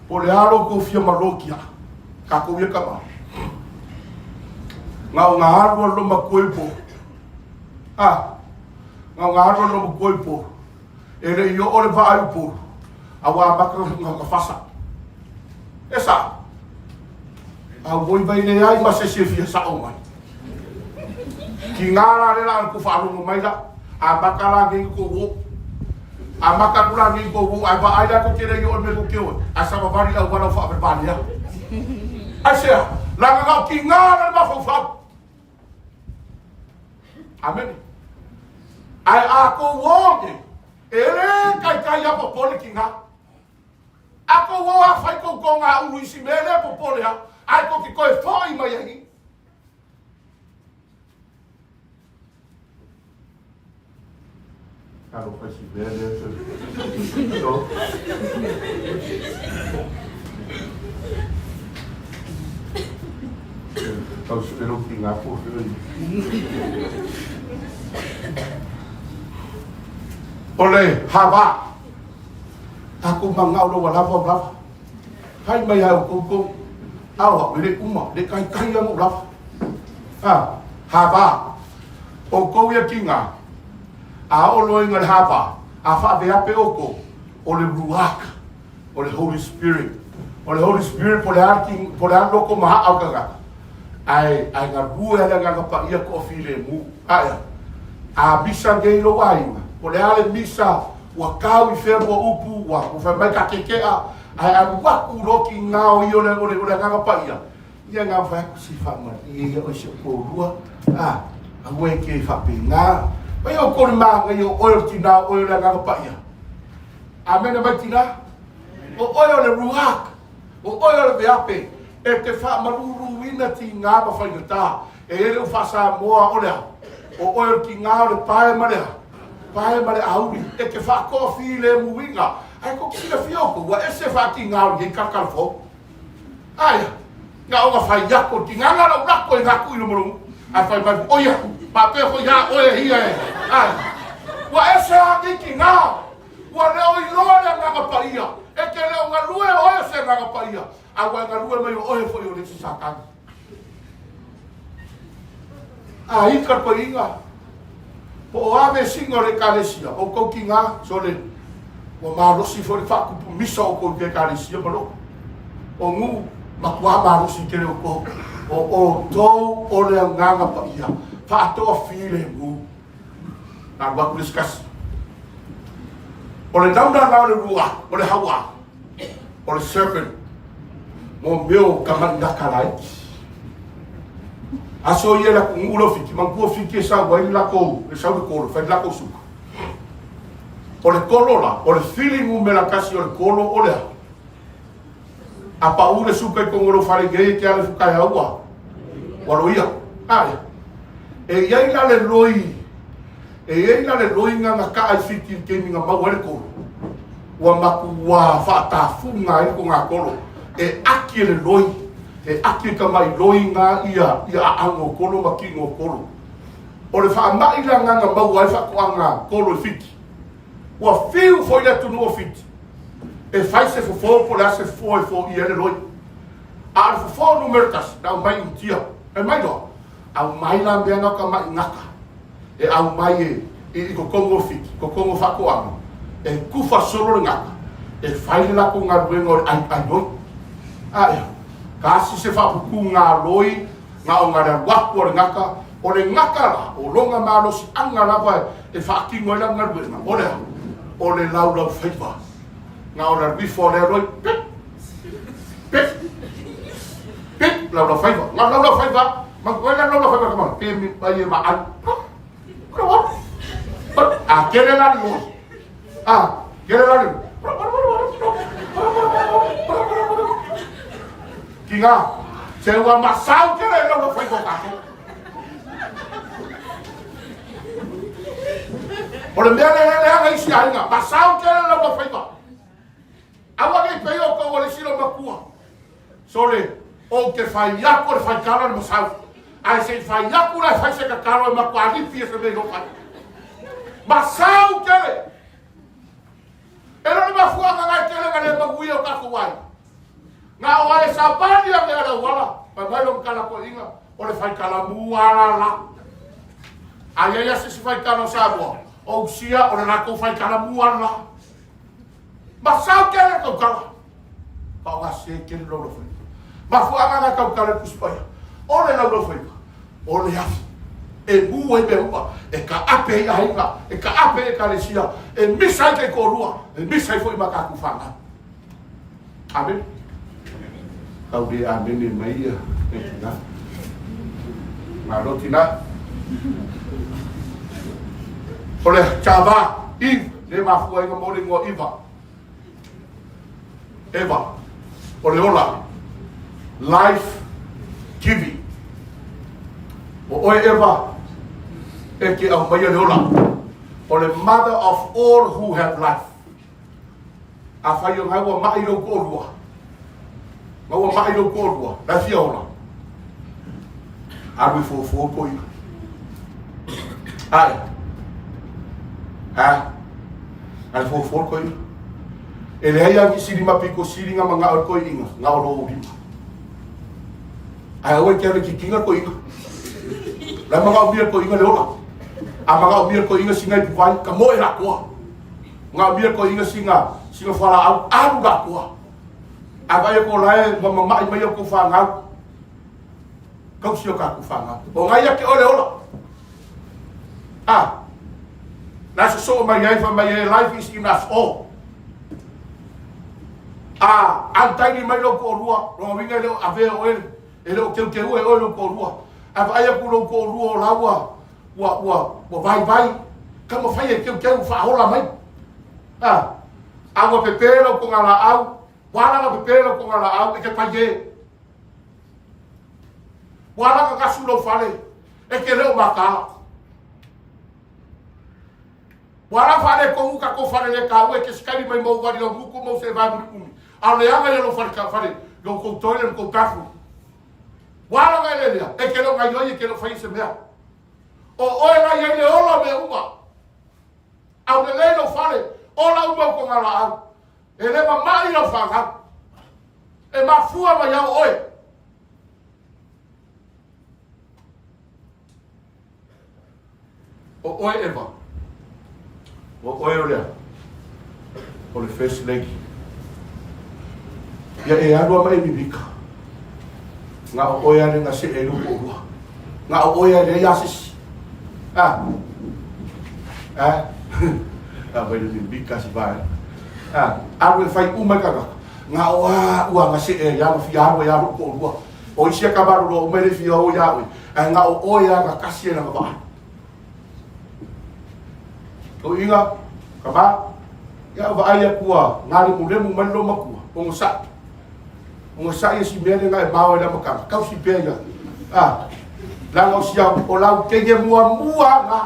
Po o le a lo outou fia malokia, tatou ia tama. Na o ngā alu alu matua i Upolu. Ah, na o ngā alu alu matua i Upolu. E le i oo le vaa i Upolu, a ua amata na fasa. E sa. A ua vai le ai ma se si e fia sao mai. Ki ngā rā le la ku whaalongo mai la. A maka la ngi ko wo. A maka ku la ngi ko wo. Ai va ai la ko kere yo me ko keo. A sa va vari au wala wha va ya. Ai sea, la nga ki ngā rā ma fau fau. Amen. Ai a ko wo nge. E le kai kai a popole ki ngā. A ko wo a whai ko ko ngā uru isi me le popole ha. Ai ko ki koe whai mai ai. Talo fai si mea lea so. Tau se pelo ki ngā pō O le hawa. Takou mangao lo lava o lava. Hai mai ai o koukou. Awa, me le uma, le kai kai o lava. Ah, hawa. Oukou ia ki ngā, a oo loa i le hava, a faaveape oukou, o le Ruach, o le Holy Spirit. O le Holy Spirit po o le a po o le a le loko ma haa o le tagata, ae, ae galue lava le Agaga Paia toafilemu. Ae a? A misa nei lou aiga, po o le a le misa ua kau i fea lua upu, ua fai mai ka keke'a, ae alu aku loa ki ngā o ia o le, o le, o le Agaga Paia, Ia ngā whai aku si whaamarie ia oe si o kōrua, ā, aua e ke whapēnā. Mai o kore māngai o oe o tinā o oe o le Agaga Paia. Āmene mai tinā. O oe o le Ruach, o oe o le veape e te faamaluluina tigā ma faigata. E i ai le faa-Samoa o le a? O oe o le tigā o le pae ma le a? Pae ma le auli. E te faatoafilemuina. Ae tou te silafia outou, ua ese faatigā o lenei kalakalafou. Aia, na ona fai atu o le tigā na lau lako e gatu i luma o lou nuu. Ae fai mai, oia, faapea foi a oe e ia e. Aia, ua ese lava nei tigā. Ua le o iloa le Agaga Paia, e te le o galue oe o se Agaga Paia, a ua e galue mai o oe foi o le isi Satani. A ika le paiiga, po o a vesiga o le Ekalesia, outou tiga, sole, ua malosi foi le faakupu misa o outou i ke Ekalesia ma lou. O nuu, matua malosi tele outou, o outou o le Agaga Paia, faatoa filemu. Na alu atu le isi kasi. O le nauna la o le rua, o le haua, o le serpent, mo mea o kamaʻinaka laiti. Aso ia le atunuu lea o Fiti, manatua Fiti e sau ai le latou, e sau le kolo, fai le latou suka. O le kolo la, o le fili numera tasi o le kolo o le a? A pau le suka i totonu o lou fale nei e te ala i fukaeau ua ua loia. Ae e i ai la le loi e i ai la le loiga na kaa i Fiti i le taimi na maua ai le kolo. Ua matuā faatafuga ai le togakolo. E aki e le loi, e aki e tamai loiga ia ia aano o kolo ma tino o kolo. O le faamai la na na maua ai faatoaga kolo i Fiti. Ua fiu foi le atunuu o Fiti e fai se fofo po o le a se fofo e foia ai le loi. A o le fofo numera tasi, na aumai Initia. Fai mai loa, aumai la mea na o tamai gata e aumai e, i, i totonu o Fiti, totonu o faatoaga, e tufa solo le gata, e fai le latou galuega o le aiai loi. Ae, tasi se faaputuga loi na o na le alu atu o le gata, o le gata la, o lona malosiaga lava e faatino ai lana galuega, o le a? O le laulaufaiva. Na o le alu ifo o lea loi, pip, pip, pip, laulaufaiva. Na o laulaufaiva, manatua ai la laulaufaiva kama, pe mi ai e maai. A kele la le loi. A kele la le Tiga, se ua masau tele laulaufaiva o tatou. O le mea lea leaga isi aiga, masau tele laulaufaiva. Aua ne i pei outou o le isi loomatua. Sole, ou te fai atu o le faitala le masau. Ae se i fai atu la e fai se tatalo e matua lipi e se mea i lou fai. Masau tele! E le o le mafuaaga na e tele na le manuia o tatou aiga. Na o ae savali a mea le auala, fai mai lona tala toeaina, o le faitala mua la. A i ai a se isi faitala o Samoa, o usia o le latou faitala mua la. Masau tele le tautala. Faaaoga se tele laulaufaiva. Mafuaaga na tautala i le Tusi Paia, o le laulaufaiva, o le afi e mu ai mea uma, e taape ai aiga, e taape ai ekalesia, e misa ai taitoalua, e misa ai foi ma tatou fanau. Amene. Tau le amene mai ia e tina. Malo tina. O le Java, Eve, le mafua ai mo le ingoa Iva. Eva, o le ola, life giving. O oe Eva, e te aumaia le ola. O le mother of all who have life. Afai o ngai ua maʻi lou toalua, ngai ua maʻi lou toalua, la e fia ola. Alu i fofo toeaina. Ae. Ha? Alu fofo toeaina. E leai lava nisi lima pito sili na manao i le toeaina, na o lou lima. Ae aua e te alu e kikina toeaina. La e manaomia e toeaina le ola. A manaomia e toeaina sina ipuvai, ka moe lakoa. Manaomia toeaina sina, sina fualaau, alu lakoa. A vaai atu o la e ua mama'i mai a outou fanau, tausi o tatou fanau. O ngai ia te oe le ola. A, la e sosoo mai ai, fai mai e life is in us all. A untidy mai lou toalua, lona uiga e le o avea oe, e le o teuteua e oe lou toalua. A vaai atu lou toalua o la ua, ua, ua, ua vaivai, taumafai e teuteu faaola mai. A, a ua pepe lau togalaau, Ua alaga pepe lau togalaau e te pai e. Ua alaga gasu lou fale e te le o mataala. Ua ala faaletonu tatou fale le taua e te sikali mai ma ou vali lau mutu ma ou seeva mulimuli. A o le aga ia lou fale ta fale, lou tou toilet ma tou bathroom. Ua ala na ele lea, e te le o gaioi e te le o faia se mea. O oe la i ai le ola o mea uma. Aulelei lou fale, ola uma ou togalaau. E le mamai lau fanau. E mafua mai ao oe. O oe Eva, o oe o lea, o le first lady. Ia e alu ama e mimika. Nga o oe ale nga se e lu ko lua. Nga o oe ale ia sisi. Ah. Ah. Ah, vai le mimika si vai. Ah, alu e fai uma i kaka. Nga o a ua nga se e ia ma fia alu e alu ko lua. O isi a ka malolo uma e le fia o iā oe, ae na o oe a na kasi e lana vaai. Toʻiga, ka ma, ia o vaai aku a galemulemu mai le loomatua, ogosaʻi. Ogosaʻi e si mea lena e mao ai le amataga, tausi pea ia. A, leaga o si au, o lau teine muamua na.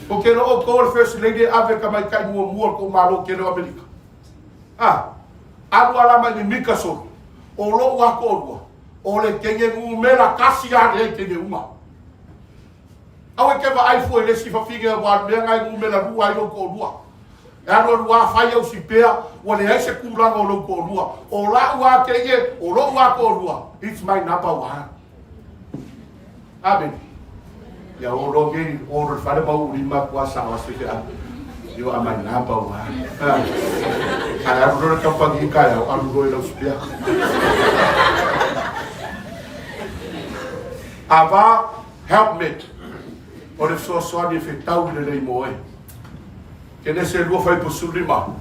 O ke lo outou o le First Lady e ave ka maikaʻi muamua o le tou Malo tele o Amerika. A, alu ala mai mimika solo, o loʻu a toʻalua, o le teine numera kasi a lea i teine uma. Aua e ke vaai fua i le isi fafine aua o le mea na e numera lua ai lou toʻalua. E alualu a fai au si pea, ua leai se kulaga o lou toʻalua. O laʻu a teine, o loʻu a toʻalua, it's my number one. Amene. Ia o loa nei, o le fale ma uli ma kua sa wa se a. You are my number one. Ai alu loa le kamupani i kaeao, alu loa i lau sipea. Ava helpmate o le fesoasoani e fetau i lelei mo oe. Kenese 2 15,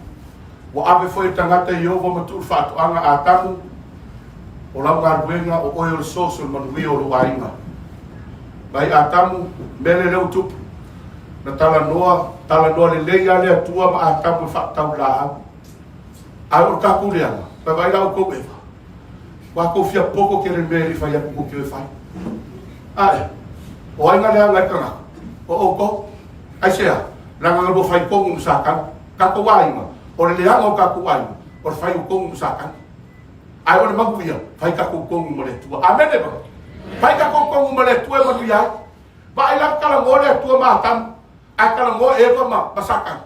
Ua ave foi e tagata i Ieova ma tuu le faatoaga Atamu, o lau galuega, o oe o le source o le manuia o lou aiga. Mai Atamu, mele lea ua tupu, na talanoa, talanoa lelei lava le Atua ma Atamu e faatatau i laau. Ae o le tatou leaga, vaavaai la outou Eva, ua tou fia poto tele i le mea e le i fai atu tou te o e fai. Ae, o ai na leaga ai le tagata? O outou. Aisea? Leaga na lua fai tonu ma Satani. Tatou aiga, o le leaga o tatou aiga, o le fai o tonu ma Satani. Ae o le manuia, fai tatou tonu ma le Atua. Amene ba? Fai tatou tonu ma le Atua e manuia ai. Vaai la talanoa le Atua ma Atamu, ae talanoa Eva ma, ma Satani.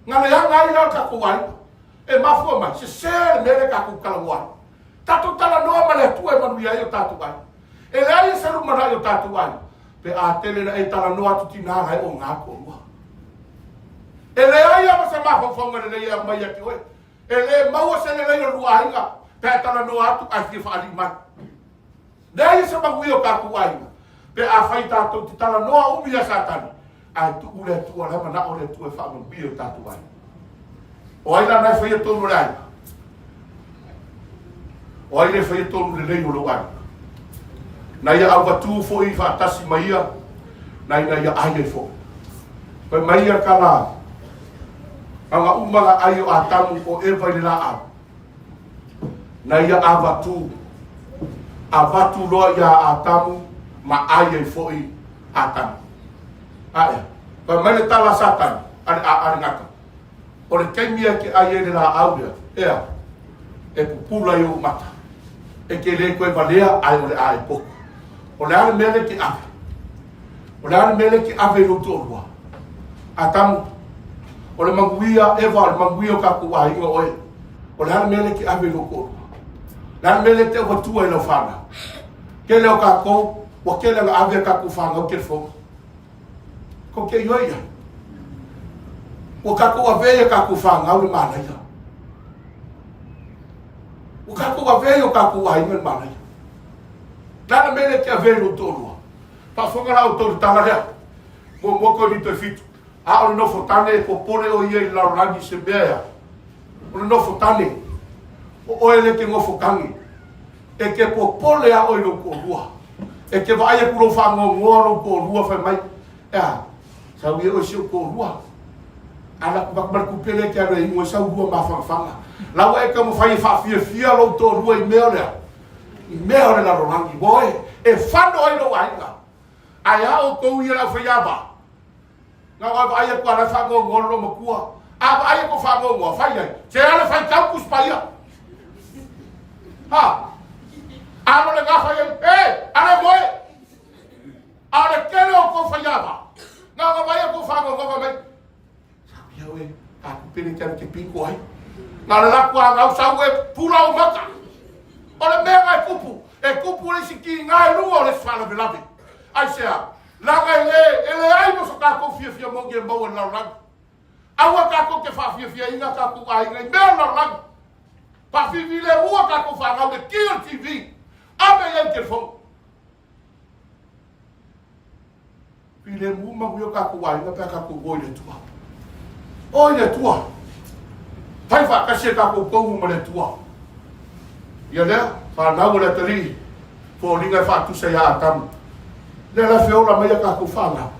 Na leaga ai la o tatou aiga. E mafua mai, sese le mea lea tatou talanoa ai. Tatou talanoa ma le Atua e manuia ai o tatou aiga. E leai e se lumanai o tatou aiga, pe a tele na e talanoa atu tinā la e o ngā toʻalua. E leai lava se mafaufauga lelei e aumai ia te oe. E le maua se lelei o lua aiga pe a talanoa atu ae fia faalii mai. Leai e se manuia o tatou aiga pe afai tatou te talanoa umi ia Satani ae tuu le Atua la e manao le Atua e faamanuia o tatou aiga. O ai la na e faia tonu o le aiga? O ai le faia tonu lelei o lou aiga? Na ia auvatū foi faatasi ma ia, na ina ia ai ai foi. Fai mai ia kala, aga uma la ai o Atamu o Eva i le laau. Na ia avatū, avatu loa iā Atamu ma ai ai foi Atamu. Ae, fai mai le tala a Satani, a le, a, a le gata, O le taimi e te ai ai le laau lea, ea, e pupula i ou mata. E te le toe valea ae o le a e poto. O le a le mea lea e te ave? O le a le mea lea e te ave i lou toalua? Atamu, o le manuia, Eva, o le manuia o tatou aiga oe. O le a le mea lea e te ave i lou toalua? O le a le mea lea e te avatua i lau fanau? Tele o tatou, ua tele na ave a tatou fanau telefoni. Kou te ioe ia. Ua tatou avea i a tatou fanau le manaia. Ua tatou avea i o tatou aiga le manaia. Le a le mea lea e te avea i lou toalua? Faafofoga la outou i le tala lea. Muamua Korinito e 7. A o le nofo tane e popole o ia i le lalolagi i se mea ea. O le nofo tane. O oe lea e te nofo tane. E te popole a oe i lou toalua. E te vaai aku lou faanoanoa lou toalua fai mai, e a, sau ia oe si ou toalua. A na avatu ma le tupe lea e te alu e inu ai sau lua mafanafana. La ua e taumafai e faafiafia lou toalua i mea o le a? I mea o le lalolagi. Ua oe, e fano ai lou aiga. Ae a outou ia le aufaiava? Na o vaai atu a la e faanoanoa le loomatua. A vaai atu o faanoanoa, fai ai. Se ala faitau Tusi Paia. Ha? A lo le gafa ai, e, ale moe. A o le tele o tou faiava, na ona vaai atu o faanoanoa fai mai, Sau ia oe, a tupe le te alu te pingo ai. Na o le latou agau sau e pula ou maka. O le mea na e tupu, e tupu le isi tiga e lua o le isi faalavelave. Aisea? Leaga e le, e leai mo so tatou fiafia moni e maua i le lalolagi. Aua tatou te faafiafiaina tatou aiga i mea o le lalolagi. Faafilemu a tatou fanau i le ki o le TV. Ave i ai le telefoni. Filemu manuia o tatou aiga pe a tatou o i le Atua. O i le Atua. Fai faatasi e tatou toumu ma le Atua. Ia lea, fanau o le atalii, foliga e faatusa ia Atamu. Lea la feola mai a tatou fanau.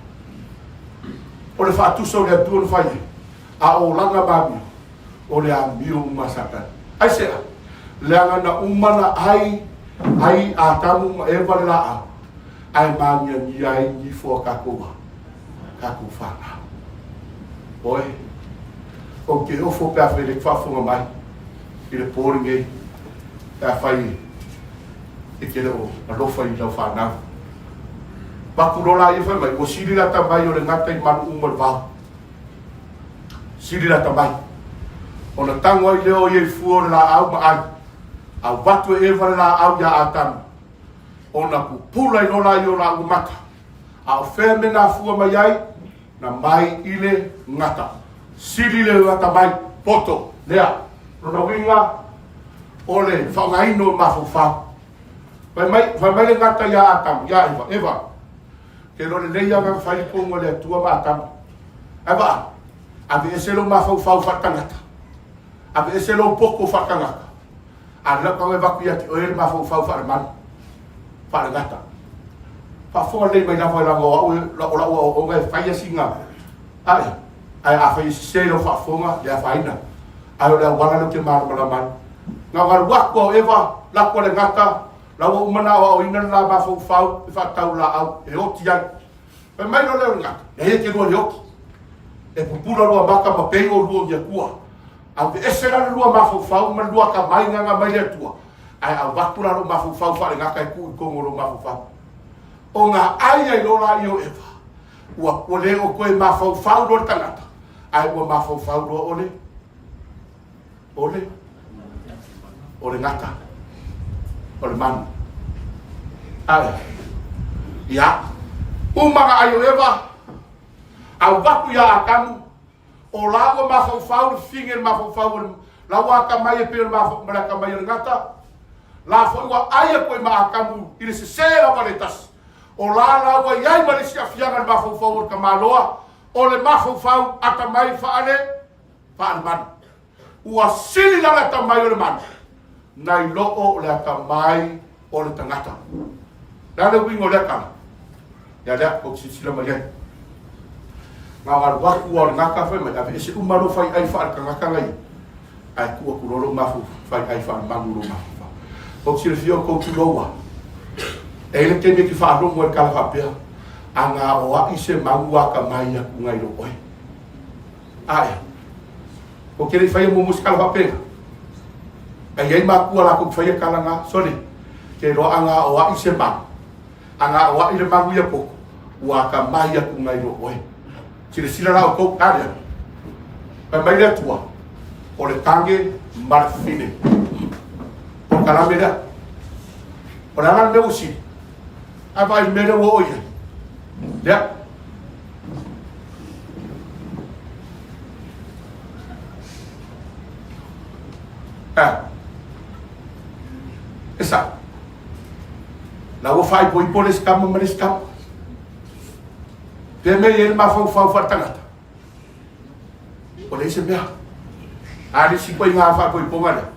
O le faatusa o le Atua na fai ai, a o olaga ma amio, o le amio uma a Satani. Aisea? Leaga na uma na ai ai Atamu ma Eva le laau, ae magiagia ai nifo a tatou a tatou fanau. Oi, ou te ofo pe a fai le faafofoga mai i le po lenei, pe a fai e te le o alofa i lau fanau. Vaku lola ia fai mai, ua sili lata mai o le gata i malu uma o le vao. Sili lata mai. Ona tago ai lea o ia i fua o le laau ma ai, avatu e Eva le laau iā Atamu, ona pupula ai loa ia o lāua mata. A o fea mea na afua mai ai? Na mai i le gata. Sili le gata mai, poto, lea. Lona uiga, o le faaaogaina o mafaufau. Fai mai, fai mai le gata iā Atamu, iā Eva, Eva, ke iloa lelei lava na fai le toga o le Atua ma Atamu. Ae vaai, aveese lou mafaufau faatangata, aveese lou poto faatangata, a lau tago e avatu ia te oe le mafaufau faalemanu, faalegata. Faafofoga lelei mai lava leaga o au o lau aoaoga e fai sina ae, ae afai e sese lau faafofoga, le afaina. Ae o le auala lea ou te malamalama ai. Na ona alu atu a o Eva, lako le gata, la ua uma ona aoaoina le la mafaufau e faatau laau e oti ai. Fai mai loa lea o le gata, leai e te lua le oti. E pupula lua maka ma pei oulua o ni atua. Aveese la le lua mafaufau ma le lua atamai na aumai le Atua, ae avatu la lou mafaufau faalegata e tuu i totonu o lou mafaufau. Ona ai ai loa la ia o Eva, ua, ua le o toe mafaufau loa le tagata, ae ua mafaufau loa o le, o le, o le gata, o le manu. Ae, ia, uma na ai o Eva, avatu iā Atamu, O lāua mafaufau le fifine le mafaufau o le laua atamai e pei o le ma le atamai o le gata. La foi ua ai atu ai ma Atamu i le sesē lava le tasi. O la lāua i ai ma le isi aafiaga i le mafaufau o le tamaloa, o le mafaufau atamai faale, faalemanu. Ua sili la le atamai o le manu nai loo o le atamai o le tagata. Le a le uiga o lea tala? Ia lea, ou te silasila mai ai. Na o alu atu a o le gata fai mai, aveese uma lou faiai faale-tagata la ia, ae tuu atu loa lou mafu faiai faale-manu i lou mafaufau. Ou te silafia outou tuloua, e i ai le taimi e te faalogo ai i le tala faapea, a gaoai se manu atamai atu nai lo oe. Ae, ou te le i faia muamua se tala faapena. Ae i ai matua latou te faia tala na, sole, te iloa a gaoai se manu, a gaoai le manu ia poto, ua atamai atu nai lo oe. Silasila la outou, a lea, fai mai le Atua, o le tage ma le fafine. O le kalame lea. O le a la le mea ua sili? A vaai i le mea lea ua oo i ai. Lea. A. E sao. La ua faaipoipo le isi tama ma le isi tama. Pea mea i ai le mafaufau faaletagata. O leai se mea. A le isi ituaiga faaipoipoga lea.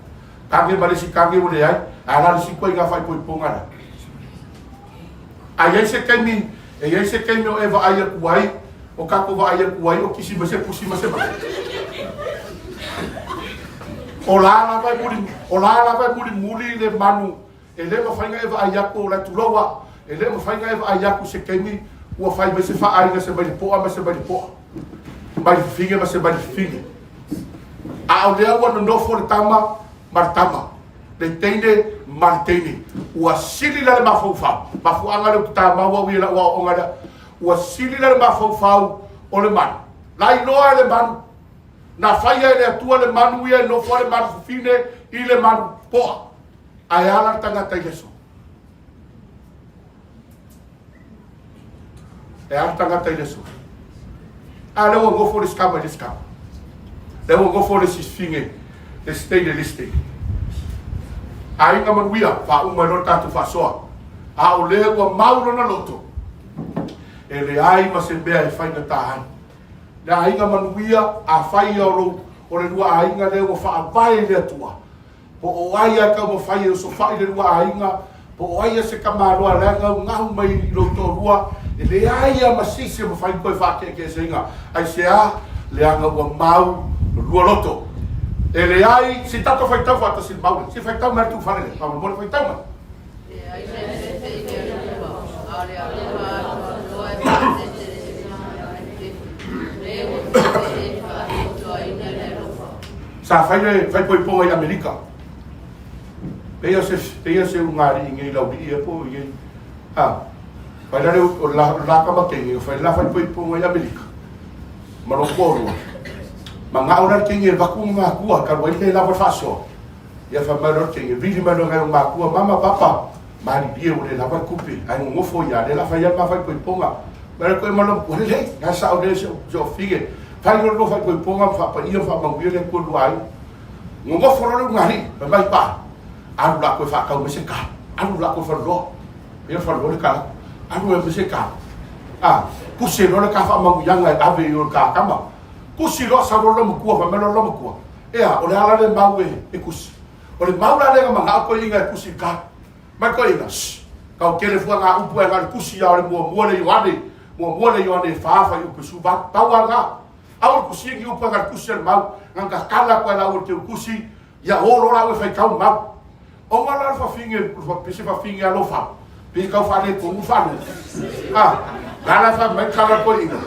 Kage ma le isi kage ua leai. A la le isi ituaiga faaipoipoga lea. A i ai se taimi, e i ai se taimi o e vaai atu ai, O tatou vaai atu ai o kisi mai se pusi ma se manu. O la lava e muli, o la lava e mulimuli le manu e le mafai ona e vaai atu o la e tulou a, e le mafai ona e vaai atu i se taimi ua fai mai se faaaiga se mai le poa ma se mai le poa, mai le fafine ma se mai le fafine. A o lea ua nonofo le tama ma le tama, le teine ma le teine. Ua sili la le mafaufau, mafuaaga lea ou te tamau au ia i lau aoaoga lea, Ua sili la le mafaufau o le manu. La iloa e le manu. Na faia e le Atua le manu ia e nofo ai le manu fafine i le manu poa. Ae ala le tagata i le aso. E ala le tagata i le aso. A lea ua nofo le isi tama i le isi tama. Lea ua nofo le isi fafine, le isi teine i le isi teine. Aiga manuia, faauma ai loa le tatou faasoa. A o lea ua mau lona loto, e leai ma se mea e faigata ai. Le aiga manuia, afai ia o lou, o le lua aiga lea ua faavae i le Atua, po o ai lava e taumafai e osofai le lua aiga, po o ai lava se tamaloa la e gaugau mai i lou toalua, e leai lava ma se isi e mafai ona toe faakeekeeseina. Aisea? Leaga ua mau lo lua loto. E leai, se i tatou faitau faatasi i le mau lea. Se i faitau mai le tuufale lea, faamolemole faitau mai. Sa fai le faaipoipoga i Amerika. Pei o se, pei o se ulugalii nei laulii e po i a. Fai la le o la la ka makenge, fai la faaipoipoga i Amerika. Ma lo toalua. Manao la le kenge e vaku ma makua, talu ai le lava le faasoa. Ia fai mai loa le teine, vili mai loa ngai o makua, mama, papa, malilie ua le lava le tupe, ae nonofo ia, lea la fai ai le ma faaipoipoga. Mai loa koe ma lou matua, lelei, na sao lea si ou fafine, fai loa le lua faaipoipoga ma faapaia ma faamanuia le Atua i lua aiga. Nonofo loa le ulugalii, fai mai, pa, alu la koe faatau mai se kala, alu la koe faleloa, ia faleloa le kala, alu e mai se kala. A, kusi loa le ka faamanuiaga e ave i o le ka tama. Kusi loa sau loa le matua, fai mai loa le matua, Ea, o le ala le mau e kusi. O le mau la lea na manao koe inga e kusi i ka. Mai koe inga, shh, kau kele fua ngā upu e ngā le kusi ia o le muamua le Ioane, muamua le Ioane e whā whai upu e su valu, pau a ngā. Au le kusi e ngi upu e ngā le kusi a le mau, ngā ngā kala koe la ua te kusi, ia o lo la ua whai kau mau. O ngā la whawhinge, pese whawhinge alofa, pe kau whale tonu whanu. Ah, la la wha mai kala koe inga.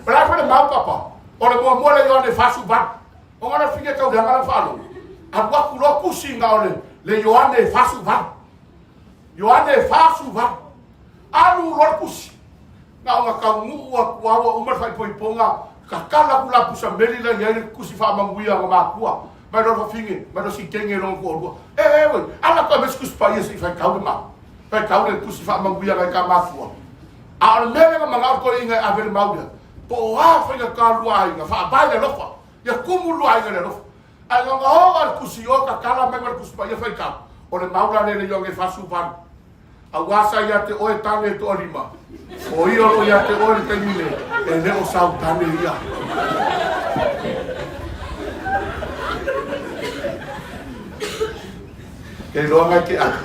Pala wha le mau papa, o le muamua le Ioane e whā su valu. O ngana fige kau le angala whaalo. Alu aku loa kusi nga o le, le Ioane e 48. Ioane e 48. Alu loa le kusi. Na o nga kau nguu aku aua uma le faaipoipoga, kakala ku la pusa meli la iai le kusi faamanuia nga makua. Mai loa le fafine, mai loa si kenge longa toalua. E e oi, ala koe me se kusi paia se i faitau le mau. Faitau le kusi faamanuia ngai ka makua. A o le mea lea na manao koe inga e ave le mau lea. Po o a faiga ka lua aiga, faavae le alofa. Ia kumu lua aiga le alofa. Ae gagaoa le kusi o kakala mai ma le kusi paia faitau. O le mau la lele ioge 48. Auā sa ia te oe tane e toalima. O ia o lo ia te oe le taimi nei, e le o sau tane ia. Kei loa ngai ke aka,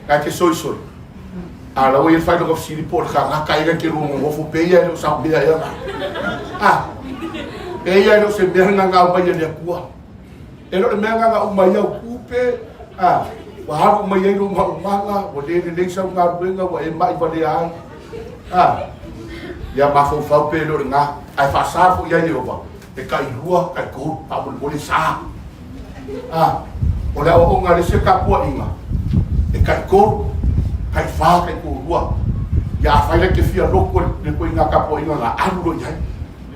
ngai ke soisoi. A la ua ia whai loka fisili po le ka ngaka ina ke runga ngofo pe ia e le o sau mea ea ngā. A, pe ia e le o se mea ngā ngā mai e le akua. E le o le mea ngā ngā umai au kupe, a, ua alu mai ai lou maumaga, ua le lelei sau galuega, ua e mai valea ai. A, ia mafaufau pe le o le gā. Ae faasa foi ia Ieova, e tailua, taitolu, faamolemole sa. A, o le aoaoga a le isi tapuaiga, e taitolu, taifā, taitoalua. Ia afai la e te fia lotu le ituaiga tapuaiga na alu loa i ai.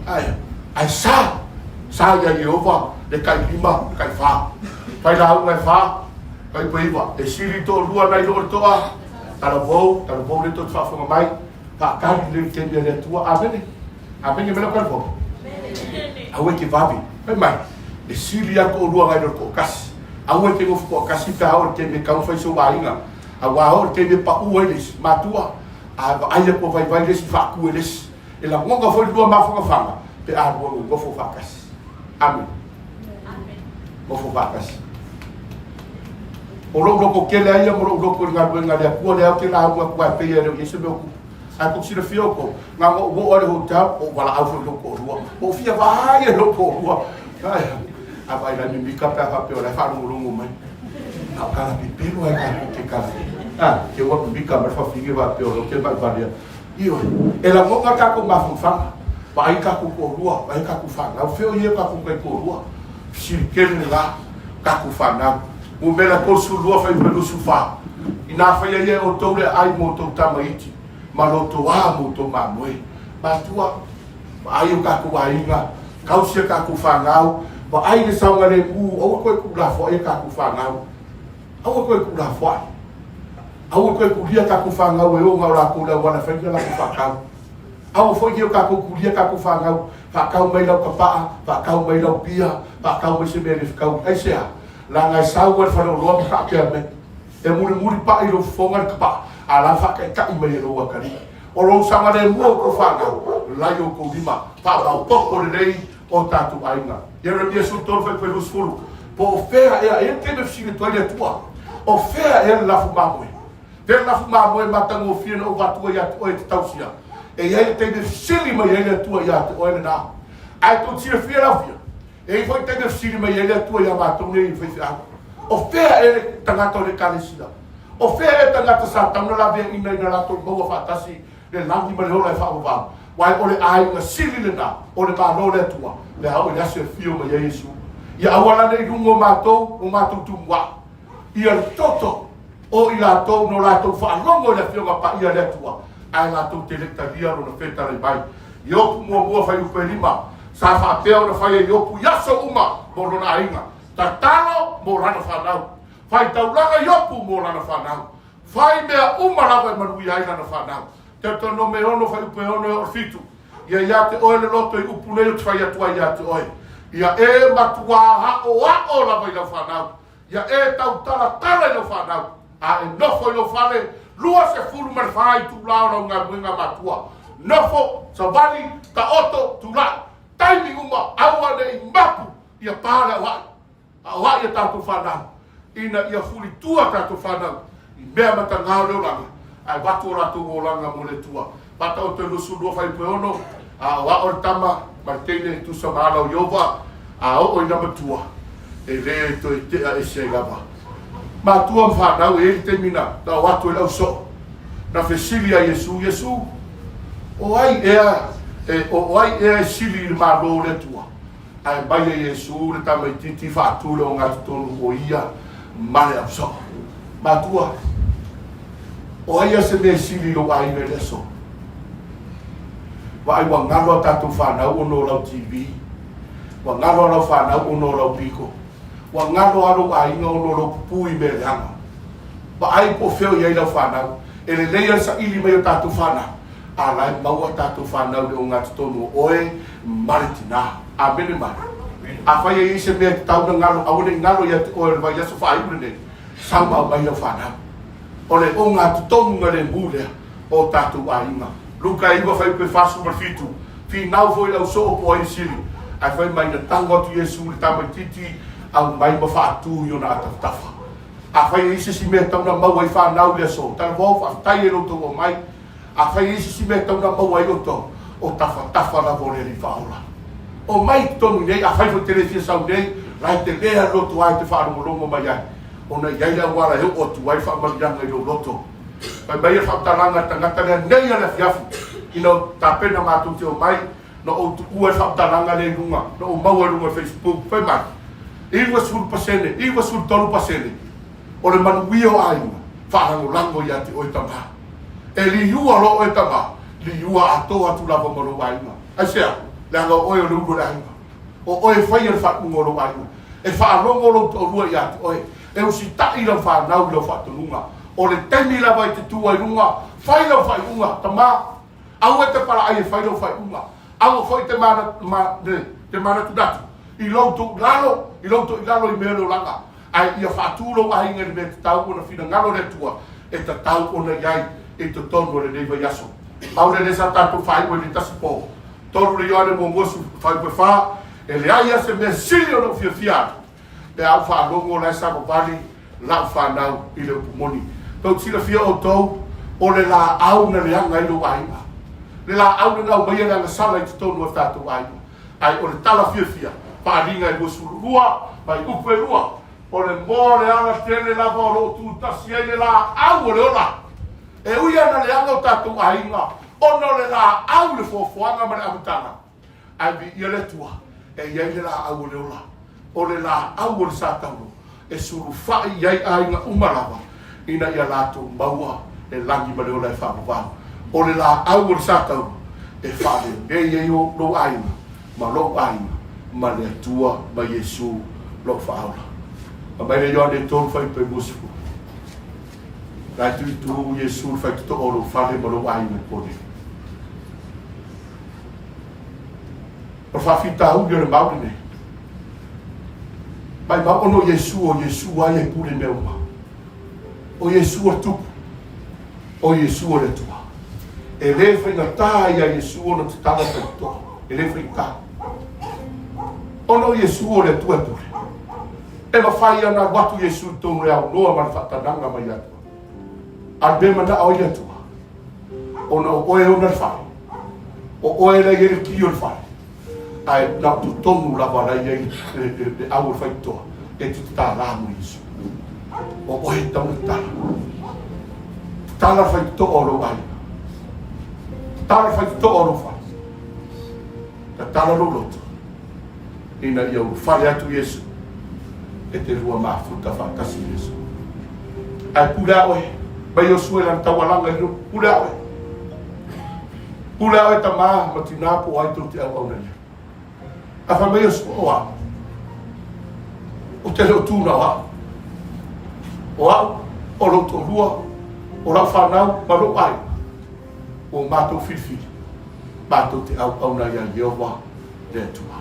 Ae, ae sa, sa iā Ieova le tailima, le taifā. Fai lauga e whā, kai pa iwa. E sili toalua nai lo o le toa, talavou, talavou le to te faafofoga mai, faatali le taimi a le Atua. Amene. Amene me lau talavou. Aua e te vave. Fai mai, e sili lava toalua nai lo le toatasi. Aua e te nofo toatasi pe a oo i le taimi e taumafai sou aiga. Aua a oo i le taimi e pau ai le isi, matua, a vaai atu a vaivai le isi, faatu e le isi. E lagona foi le lua mafanafana pe a lua nonofo faatasi. Amene. Nofo faatasi. O lou loto tele a ia ma lou loto i le galuega a le Atua, lea ou te lauga atu ai e pei e le o i ai se mea o tupu. Ae tou te silafia outou, na ona ou oo lava i le hotel, ou valaau foi i lou toalua. Ua ou fia vaai i lou toalua. A vaai la e mimita pe a faapea o la e faalogologo mai. Na o tala pepelo lava tatou te tala. A, te ua mimita mai le fafine faapea o lea ou te mai valea. Ioe, e lagona tatou mafanafana, vaai tatou toalua, vaai tatou fanau, fea o i ai o tatou taitoalua? Fesili tele lena, tatou fanau. Numera 32 fuaiupu 24, Inā faia ia e outou le aai mo outou tama iti, ma lo outou ā mo outou mamoe. Matua, vaai o tatou aiga, tausi a tatou fanau, vaai le saogalemu, aua toe tuulafoai a tatou fanau. Aua toe tuulafoai. Aua toe tulia tatou fanau e oga o latou le auala e fai ni a latou faatau. Aua foi ne i o tatou tulia tatou fanau, faatau mai lau tapaa, faatau mai lau pia, faatau mai se mea e le fetaui. Aisea? Leaga e sau lava i le faleoloa ma faapea mai, E mulimuli paʻa i lou fofoga le tapaa, a la e faataitai mai e lou atalii. O lou saogalemu o outou fanau, la i outou lima, faamaopoopo lelei o tatou aiga. Ieremia 13 fuaiupu 20, Po o fea ea, e i ai le taimi e fesili atu ai le Atua, O fea ea le lafu mamoe? Fea le lafu mamoe matagofie na ou avatua ia te oe e te tausia? E i ai le taimi e fesili mai ai le Atua ia te oe lena. Ae tou te silafia laufia, E i ai foi taimi e fesili mai ai le Atua iā matou nei faifeau, O fea ea le tagata o le Ekalesia? O fea ea tagata sa tatau ona laveaiina ina latou maua faatasi le lagi ma le ola e faavavau? Uae o le aiga sili lena o le Malo o le Atua, le a oo i le aso e afio mai ai Iesu. Ia aua la ne i luga o matou, o matou tumuaʻu, ia le toto o i latou no latou faalogo i le Afioga Paia a le Atua, ae latou te le i talia Lona fetalai mai. Iopu muamua fuaiupu e lima, Sa faapea ona fai e Iopu i aso uma mo lona aiga, tatalo mo lana fanau, fai taulaga Iopu mo lana fanau, fai mea uma lava e manuia ai lana fanau. Teutonome 6 fuaiupu e 6 e oo i le 7, Ia ia te oe le loto i upu nei ou te fai atu ai ia te oe, ia e matuā aʻoaʻo lava i lau fanau, Ia e tautalatala i lau fanau, a e nofo i lou fale, 24 itulā o lau galuega matua. Nofo, savali, taoto, tulai. Taimi uma, aua ne i mapu ia pā le aoaʻi. Aoaʻi a tatou fanau, ina ia fulitua tatou fanau i mea matagā o le olaga, ae avatu o latou olaga mo le Atua. Faataoto e 22 fuaiupu e 6, Aoao le tama ma le teine e tusa ma ala o Ieova, a oo ina matua, e lē toe tea ese ai lava. Matua ma fanau, e i ai le taimi na oo atu ai le ausoo, na fesili a Iesu, Iesu, o ai ea e, o ai ea e sili i le Malo o le Atua? Ae mai e Iesu le tamaitiiti faatu le ogatotonu o ia ma le ausoo. Matua, o ai a se mea e sili i lou aiga i le aso? Vaai ua galo a tatou fanau ona o lau TV, ua galo a lau fanau ona o lau piko, ua galo a lou aiga ona o lou pupū i mea leaga. Vaai po o fea o i ai lau fanau. E lelei a le saili mai o tatou fanau, a la e maua a tatou fanau i le ogatotonu o oe ma le tinā. Amene mai. Afai e i ai se mea e tatau ona galo, aua ne i galo ia te oe o le vaiaso faaiu lenei, sau ma aumai lau fanau. O le ogatotonuga lemu lea o tatou aiga. Luka 9 fuaiupu 47, Finau foi le ausoo po o ai e sili, ae fai mai na tago atu Iesu i le tamaitiiti, aumai ma faatu i ona atafatafa. Afai e i ai se isi mea e tatau ona maua ai fanau i le aso, talavou, faafetai e lo outou aumai. Afai e i ai se isi mea e tatau ona maua ai outou, o tafatafa lava o le Alii Faaola. Omai i totonu i nei, afai foi e te le fia sau nei, la e tele lava le loto e te faalogologo mai ai, ona e i ai le auala e oo atu ai le faamanuiaga i lou loto. Fai mai le faamatalaga a le tagata lea nei a le afiafi, ina ua tapena matou te omai, na ou tuua le faamatalaga lea i luga, na ou maua i luga o le Facebook, fai mai, 90%, 93% o le manuia o aiga, faalagolago ia te oe tama. E liua loa oe tama, liua atoa atu lava ma lou aiga. Aisea? Leaga o oe o le ulu o le aiga. O oe e faia le faaiuga o lou aiga. E faalogo lou toalua ia te oe. E usitai lau fanau i lau faatonuga. O le taimi lava e te tu ai luga, fai lau faaiuga, tama. Aua e te palaai e fai lou faaiuga. Aua foi te mana, ma, ne, te manatunatu i lou toilalo, i lou toilalo i mea o le olaga. Ae ia faatu lou aiga i le mea e tatau ona finagalo le Atua e tatau ona i ai i totonu o lenei vaiaso. Pau lea lea sa tatou faaiu ai i le tasi po. Tolu le Ioane muamua fuaiupu e fa, e leai lava se mea sili ona ou fiafia ai pe a ou faalogo la e savavali lau fanau i le upu moni. Tou te silafia outou, O le laau na leaga ai lou aiga. Le laau lena aumaia le agasala i totonu o le tatou aiga. Ae o le tala fiafia, Faaaliga e 22, Fuaiupu e 2, o le moa o le ala tele lava o lo o tutasi ai le laau o le ola. E ui lava ina leaga o tatou aiga ona o le laau i le foafoaga ma le amataga, Ae viia le Atua, e i ai le laau o le ola, o le laau o le Sataulo, e sulufai i ai aiga uma lava, ina ia latou maua le lagi ma le ola e faavavau. O le laau o le Sataulo e faalelei ai lou aiga ma lou aiga ma le Atua ma Iesu lou Faaola. Fai mai le Ioane 3 fuaiupu e 20, La e tuitū Iesu le faitotoa o lou fale ma lou aiga i Kone. O le faafitauli o le mau lenei. Maimau ona o Iesu, o Iesu a ia e pule mea uma. O Iesu o le Tupu, o Iesu o le Atua. E le faigata ia Iesu ona tatala faitotoa. E le faigata. Ona o Iesu o le Atua e pule. E mafai ona alu atu Iesu i totonu e aunoa ma le faatanaga mai le Atua. A le mea manao ai le Atua, ona o oe e ona le fale, o oe la i ai le ki o le fale, ae na o totonu lava la i ai le au o le faitotoa e te tatala mo Iesu. O oe e tatau ona tatala. Tatala le faitotoa o lou aiga. Tatala le faitotoa o lou fale. Tatala lou loto ina ia ulufale atu Iesu e te lua mafuta faatasi i Iesu. Ae pule a oe, mai Iosua i lana taualaga i luma, pule a oe. Pule a oe tamā ma tinā po o ai tou te auauna i ai. A fai mai Iosua, o au, ou te le o tū na o au. O au, o lou toalua, o lau fanau ma lou aiga, ua matou filifili, matou te auauna iā Ieova le Atua.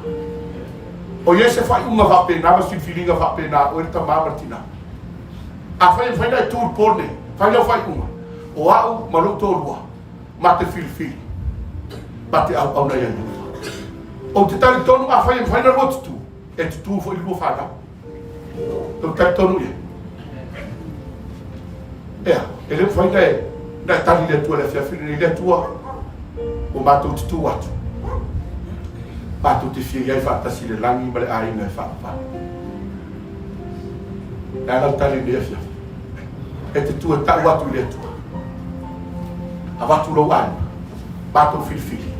O i ai se faaiuga faapena ma se filifiliga faapena a oe le tamā ma le tinā? Afai e mafai ona e tu i le po lenei, fai lau faaiuga, o au ma lou toalua, ma te filifili, ma te auauna iā Ieova. Ou te talitonu afai e mafai ona lua tutū, e tutū foi le lua fanau. Tou te talitonu i ai? Ea, e le mafai ona e, ona e tali i le Atua i le afiafi lenei, le Atua, ua matou tutū atu, matou te fia i ai faatasi i le lagi ma le aiga e faavavau. Le a lau tali i lenei afiafi? E te tu e tau atu i le Atua. Avatu lou aiga, matou filifili,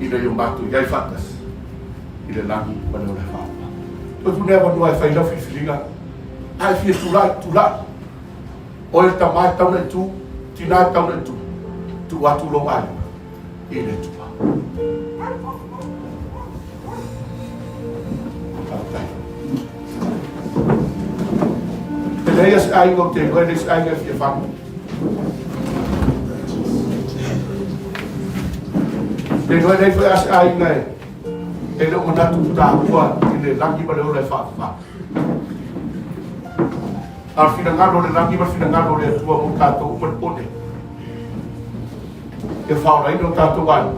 ina ia matou i ai faatasi i le lagi ma le ola e faavavau. Toe tuu nei avanoa e fai lau filifiliga, a e fia tulai, tulai. Oe le tama e tatau ona e tu, tina e tatau ona e tu, tuu atu lou aiga i le Atua. Faafetai. E leai se aiga ou te iloa, e leai se aiga e fia fana. Te iloa e leai foi a se aiga e e le o manatu taua i le lagi ma le ola e faavavau. A o le finagalo o le lagi ma le finagalo o le Atua mo tatou uma le po nei. Ia faaolaina o tatou aiga.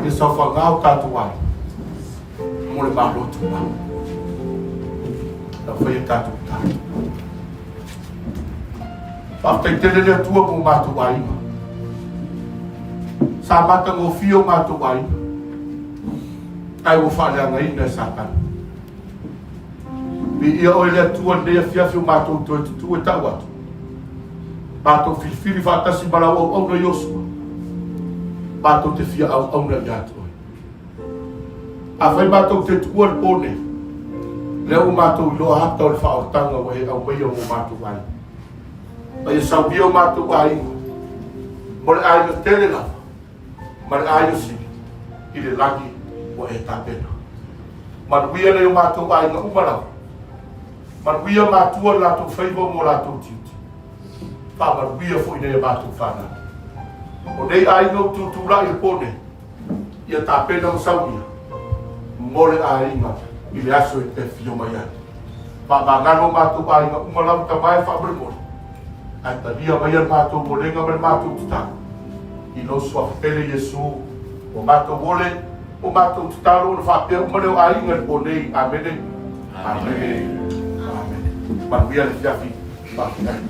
Ia saofaga o tatou aiga mo le Malo tumau. Lau faia tatou tatalo. Faafetai tele le Atua mo matou aiga. Sa matagofie o matou aiga, ae ua faaleagaina e Satani. Viia oe le Atua i lenei afiafi o matou toe tutū e tau atu. Matou filifili faatasi ma lau auauna Iosua. Matou te fia auauna ia te oe. Afai matou te tuua le pō nei, lea ua matou iloa ata o le faaolataga ua e aumaia mo matou aiga. Ma ia saunia o matou aiga, mo le aiga tele lava, ma le aiga sili, i le lagi ua e tapena. Manuia nei o matou aiga uma lava. Manuia matua le latou faiva mo latou tiute. Faamanuia foi nei a matou fanau. O nei aiga ua tutulai i le pō nei, ia tapena ma saunia mo le aiga i le aso e afio mai ai. Faamagalo o matou aiga uma lava tama e faamolemole, ae talia maia le matou molega ma le matou tatalo i lou suafa pele Iesu, ua matou ole, ua matou tatalo ona faapea uma lea o aiga i le po nei. Amene. Amene. Amene. Manuia le afiafi. Faafetai.